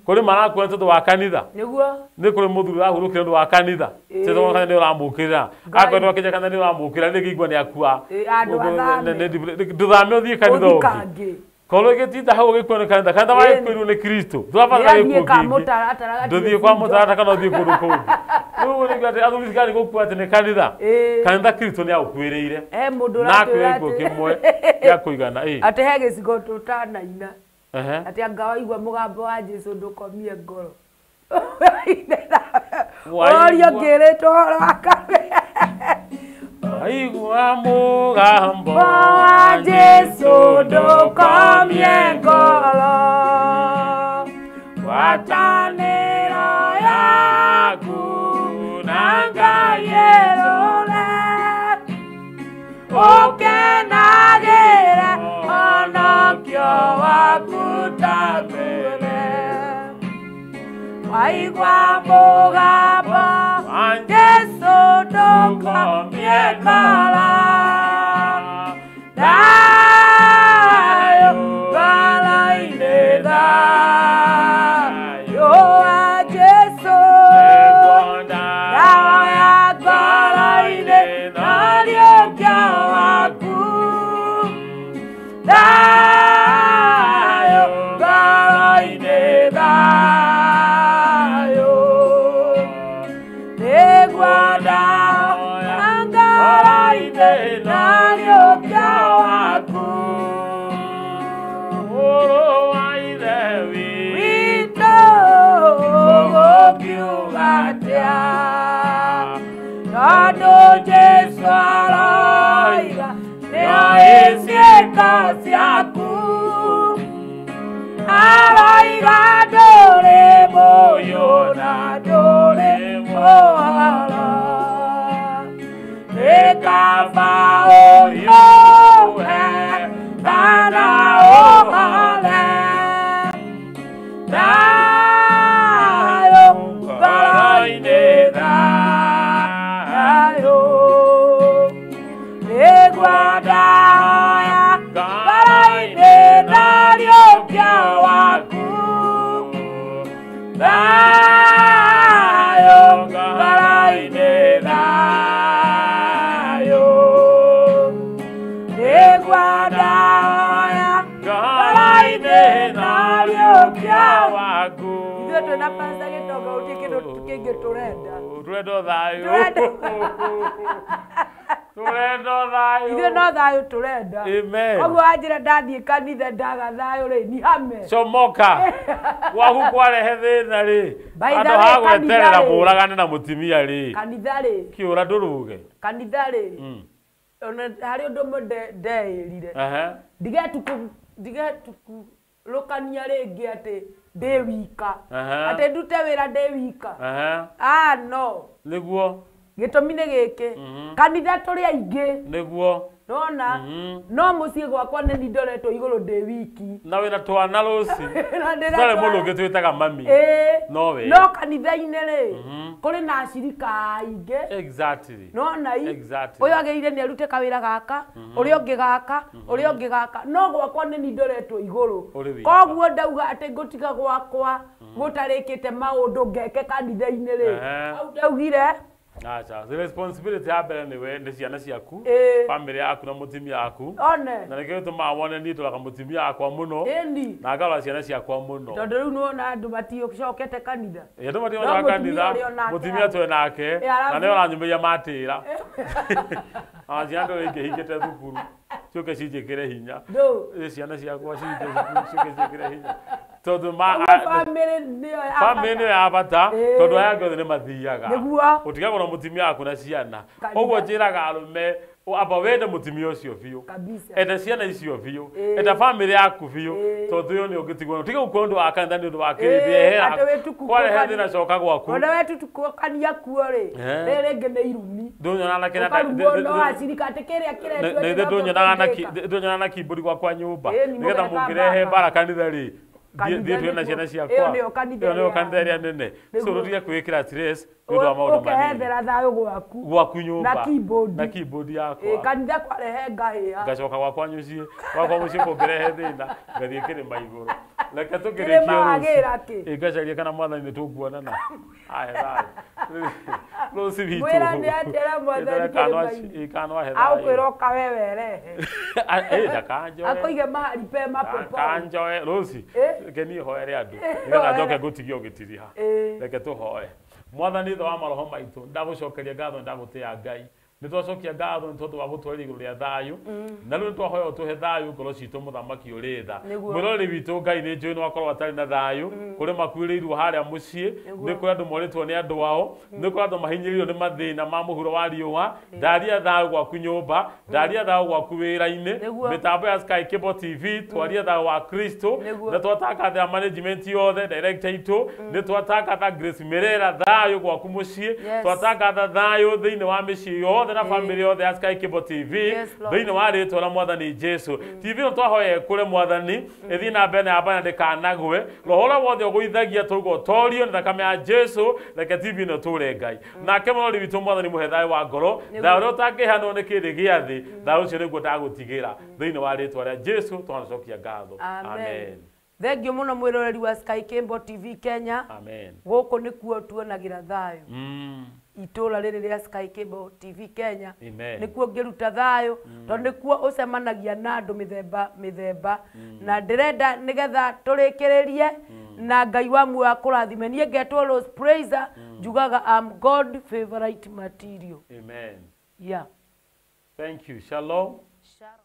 Kũrĩ marakua nĩ tondũ wa kanitha. Nĩguo. Nĩ kũrĩ mũthuri ũrahurũkire nĩ ũndũ wa kanitha. Tondũ kanitha nĩ ũramũkĩrĩra. Akorwo akĩnja kanitha nĩ ũramũkĩrĩra, nĩ ngĩigua nĩ akua. Ndũthame ũthiĩ kanitha ũngĩ. Korwo gĩtinda hau ũgĩkuo nĩ kanitha, kanitha wagĩkuĩrwo nĩ Kristo. Ndũrabatara gĩkuũ kĩngĩ. Ndũthiĩ kwa mũtaratara kana ũthiĩ kũndũ kũngĩ. Rĩu nĩguo atĩ athuri cigari gũkua atĩ nĩ kanitha. Kanitha Kristo nĩ agũkuĩrĩire. Mũndũ Na akuĩre gĩkuũ kĩmwe gĩa kũigana. Atĩ he gĩcigo tũtanaina. Atĩ anga waigua mũgambo wa Jesũ ndũkomie ngoro. Ũrorio ngĩrĩtwo ũhoro wa kabere. Waigua mũgambo wa Jesũ ndũkomie ngoro. Ngwatanĩro yaku na Ngai ĩrũre. Ũkenagĩre ũhonokio waku ta mbere. Waigua mũgambo wa Jesũ ndũkomie ngoro. Thayũ ngoro-inĩ, thayũ wa Jesũ. Dawa ya ngoro-inĩ na ũriũkio waku. Thayũ ngoro-inĩ, thayũ. Nĩguo dawa ya ngoro-inĩ na ũriũkio waku. Mũrũ wa Ithe witũ ũgũkiuga atĩa? Tondũ Jesũ aroiga nĩoĩ ciĩko ciaku. Aroiga ndũrĩ mũyũ na ndũrĩ mũhoro. Nĩ Kaba ũhiũhe kana ũhore thayũ ngoro-inĩ thayũ nĩguo ndahoya ngoro-inĩ ndariũkia waku thayũ ngoro-inĩ thayũ nĩguo ndahoya ngoro-inĩ ndariũkia waku. Ithuĩ twĩna Pastor Gĩtonga gũtirĩ kĩndũ kĩngĩ tũrenda. Tũrenda thayũ. Tũrenda thayũ. Ithuĩ no thayũ tũrenda. Amen. Koguo wanjĩra ndathiĩ kanitha ndaga thayũ rĩ, ni hame. Comoka. Gwaku kwarehe thĩna rĩ. Andũ ha gweterera mũragane na mũtumia rĩ. Kanitha rĩ. Kĩũra ndũrũge. Kanitha rĩ. Ona harĩ ũndũ ũmwe ndeĩrire. Ndigetukũrũkania rĩngĩ atĩ ndĩ wika. Atĩ ndute wĩra ndĩ wika. Ah no. Nĩguo. Gĩtũmi nĩ gĩkĩ. Kanitha tũrĩ aingĩ. Nĩguo. Nona no mũciĩ gwakwa nĩ ndoretwo igũrũ ndĩ wiki. Na wĩna twana rũci. Twarĩ mũndũ ũngĩ twĩtaga mami. No we. No kanitha-inĩ rĩ kũrĩ na acirika aingĩ. Exactly. Nona i. Exactly. Ũyũ agĩrĩire nĩ arute kawĩra gaka, ũrĩa ũngĩ gaka, ũrĩa ũngĩ gaka. No gwakwa nĩ ndoretwo igũrũ. Koguo ndauga atĩ ngũtiga gwakwa gũtarĩkĩte maũndũ ngeke kanitha-inĩ rĩ. Hau ndaugire Acha, the responsibility ya mbere nĩ we nĩ ciana ciaku, family yaku na mũtumia waku. One. Na nĩkĩo gĩtũmaga wone niĩ ndoraga mũtumia wakwa mũno. Ĩni. Na ngarora ciana ciakwa mũno. Tondũ rĩu nĩwona andũ matiũcokete kanitha. Andũ matiũcoka kanitha, mũtumia twĩ nake, na nĩwe ũranyumĩria matĩra. Ona ciana ndũrĩ ingĩhingĩte thukuru, ciũke cinjĩkĩre hinya. Ciana ciakwa cihingĩte thukuru, ciũke cinjĩkĩre hinya. Tondũ family nĩyo ya bata, tondũ aya angĩ othe nĩ mathiaga. Ũtigagwo na mũtumia waku na ciana. Ũguo njĩraga arũme amba wende mũtumia ũcio biũ. Enda ciana icio biũ. Enda family yaku biũ. Tondũ ũyũ nĩ ũngĩtigwo. Tiga gũkua ũndũ wa kanitha nĩ ũndũ wa kĩrĩndĩ ehera. Kwarehe thĩna coka gwaku. Ona we tutukũkania kuo rĩ. Rĩrĩ rĩngĩ nĩ irumi. Ndũnyonaga na kĩrĩa ũkarumwo no acirika atĩ kĩrĩa kĩretwo. Nĩ ndũnyonaga na kiburi gwakwa nyũmba. Nĩgetha mũngĩrehe mbara kanitha rĩ. Thiĩ twĩ na ciana ciakwa. Ĩyo nĩyo kanitha ĩrĩa nene. So rũtige kwĩĩkĩra stress nĩ ũndũ wa maũndũ manini. Ũkehethera thayũ gwaku. Gwaku nyũmba. Na keyboard. Na keyboard yakwa. Kanitha kwarehe ngahĩha. Ngacoka gwakwa mũciĩ. Gwakwa mũciĩ kũngĩrehe thĩna ngathiĩ kĩrĩma igũrũ. Reke tũkĩrĩkie rũciũ. Ngacaria kana mwathani nĩ tũkuonana. Aya thayũ. Rũciũ witũ. Mwĩra nĩ atĩra mwathani kĩrĩma-inĩ. Kanwa he thayũ. Agũkwĩra ũka we werehe. Ndakanjoe. Akũige mahali pema popote. Kanjoe rũciũ. Reke niĩ hoere andũ nĩgetha njoke ngũtigie ũgĩtiriha. Reke tũhoe. Mwathani ithe wa maroho maitũ, ndagũcokeria ngatho, ndagũtĩĩa Ngai. Nĩ twacokia ngatho nĩ tondũ wa gũtwarĩria igũrũ rĩa thayũ. Na rĩu nĩ twahoya ũtũhe thayũ ngoro citũ mũthamaki ũrĩ tha. Mwĩroreri witũ Ngai nĩ njũĩ nĩ wakorwo atarĩ na thayũ. Kũrĩ makuĩrĩirwo harĩa mũciĩ, nĩ kũrĩ andũ morĩtwo nĩ andũ ao, nĩ kũrĩ andũ mahinyĩrĩirio nĩ mathĩna ma mũhuro wa riũa. Ndaria thayũ gwaku nyũmba, ndaria thayũ gwaku wĩra-inĩ, mĩtambo ya Sky Cable TV, twaria thayũ wa Kristo, na twatangatha management yothe, director itũ, nĩ twatangatha Grace Mirera thayũ gwaku mũciĩ, twatangatha thayũ thĩinĩ wa mĩciĩ yothe na family yothe ya Sky Cable TV, thĩinĩ wa rĩtwa rĩa Mwathani Jesu. TV ĩno twahoya ĩkũre Mwathani, ĩthiĩ na mbere na yambane ndĩkanagwe. Roho ũrĩa wothe ũgũithagia tũruga ũtorio nĩ thakame ya Jesu, reke TV ĩno ĩtũũre Ngai. Nake mũrori witũ Mwathani mũhe thayũ wa ngoro, thayũ ũrĩa ũtangĩheanwo nĩ kĩrĩ gĩa thĩ, thayũ ũcio nĩguo ndagũtigĩra. Thĩinĩ wa rĩtwa rĩa Jesu twanacokia ngatho. Amen. Thengiũ mũno mwĩroreri wa Sky Cable TV Kenya. Amen. Gũkũ nĩkuo tuonagĩra thayũ. Itũra rĩrĩ rĩa Sky Cable TV Kenya nĩkuo ngĩruta thayũ, tondũ nĩkuo ũcemanagia na andũ mĩthemba mĩthemba. Na ndĩrenda nĩgetha tũrĩkĩrĩrie na Ngai wa muoyo akũrathime. Niĩ ngetwo Rose Praiser, njugaga I'm God favorite material. Amen. Yeah. Thank you. Shalom. Shalom.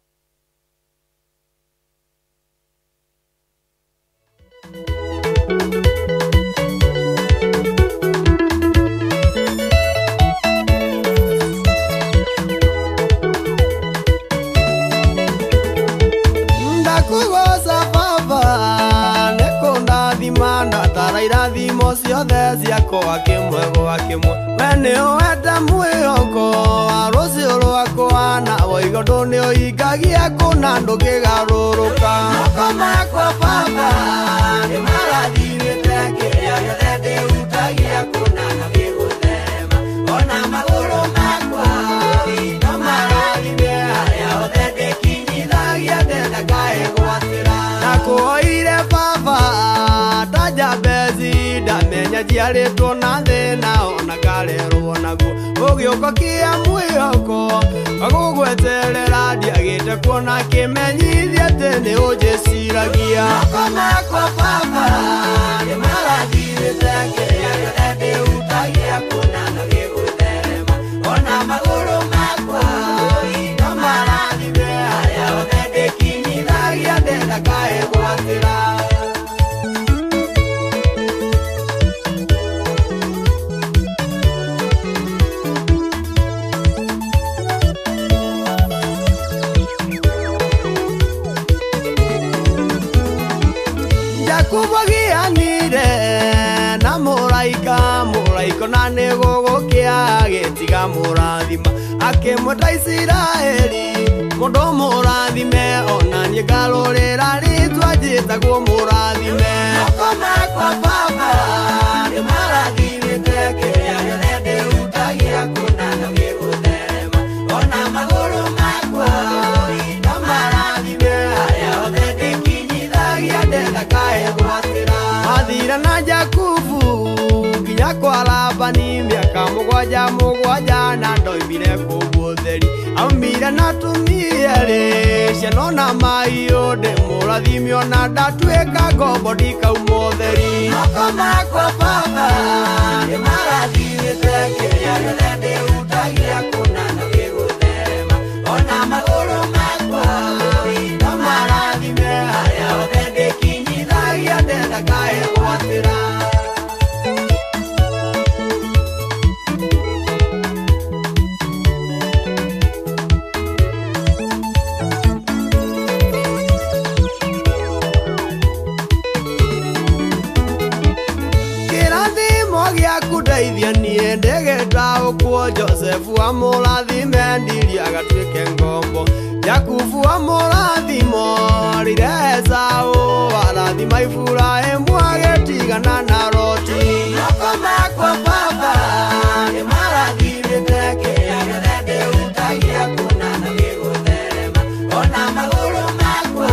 Ndakugoca baba nĩkũndathima ndatara irathimo ciothe ciakwa. gwa kĩmwe gwa kĩmwe we nĩ ũhete mwĩhoko wa rũciũ rwakwa na woiga ũndũ nĩ ũhingagia kũna ndũkĩgarũrũka moko makwa baba nĩ marathimĩte kĩrĩa gĩothe ndĩhutagia kũna na gĩgũtherema ona magũrũ makwa no marathime harĩa hothe ndĩkinyithagia ndendakaegwatĩra nakũhoire baba ta Jabezi ndamenya njiarĩtwo na thĩna ona ngarerwo naguo ũgĩũka kĩa mwĩhoko agũgweterera ndiagĩte kuona kĩmenyithia atĩ nĩ ũnjĩciragia moko makwa baba nĩ marathimĩte kĩrĩa gĩothe ndĩhutagia kũna na gĩgũtherema ona magũrũ makwa no marathime harĩa hothe ndĩkinyithagia ndendakaegwatĩra Jakubu agianire na mũraika mũraika na nĩ gũgũkĩa agĩtiga mũrathima akĩmwĩta Isiraeli mũndũ mũrathime ona niĩ ngarũrĩra rĩtwa njĩtagwo mũrathime moko makwa baba nĩ marathimĩte kĩrĩa gĩothe ndĩhutagia kũna na gĩgũtherema ona magũrũ makwa no marathime harĩa hothe ndĩkinyithagia ndendakaegwatĩra athire na Jakubu nginya kwa Labani mĩaka mũgwanja mũgwanja na ndoimire kũu ũtheri aumire na atumia erĩ ciana na mahiũ ndĩmũrathime ona ndatuĩka ngombo ndikauma ũtheri moko makwa baba nĩ marathimĩte kĩrĩa gĩothe ndĩhutagia kũna na gĩgũtherema ona magũrũ makwa no marathime harĩa hothe ndĩkinyithagia ndendakaegwatĩra kĩrathimo gĩaku ndeithia niĩ ndĩgĩtaũkwo Josefu amũrathime ndirie agatuĩke ngombo Jakubu amũrathimo rĩrĩa Esau arathima Iburahĩmu agĩtigana na Loti moko makwa baba nĩ marathimĩte kĩrĩa gĩothe ndĩhutagia kũna na gĩgũtherema ona magũrũ makwa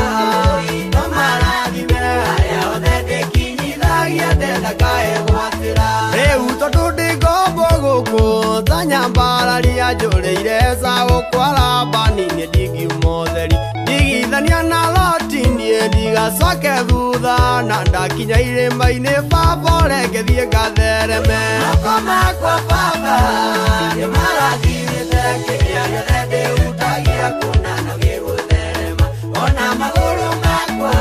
no marathime harĩa hothe ndĩkinyithagia ndendakaegwatĩra rĩu tondũ ndĩ ngombo gũkũ ta nyambararia njũrĩire Esau kwa Labani niĩ ndingiuma ũtheri ndigithania na Loti niĩ ndigacoke thutha na ndakinya irĩma-inĩ baba ũreke thiĩ ngathereme moko makwa baba nĩ marathimĩte kĩrĩa gĩothe ndĩhutagia kũna na gĩgũtherema ona magũrũ makwa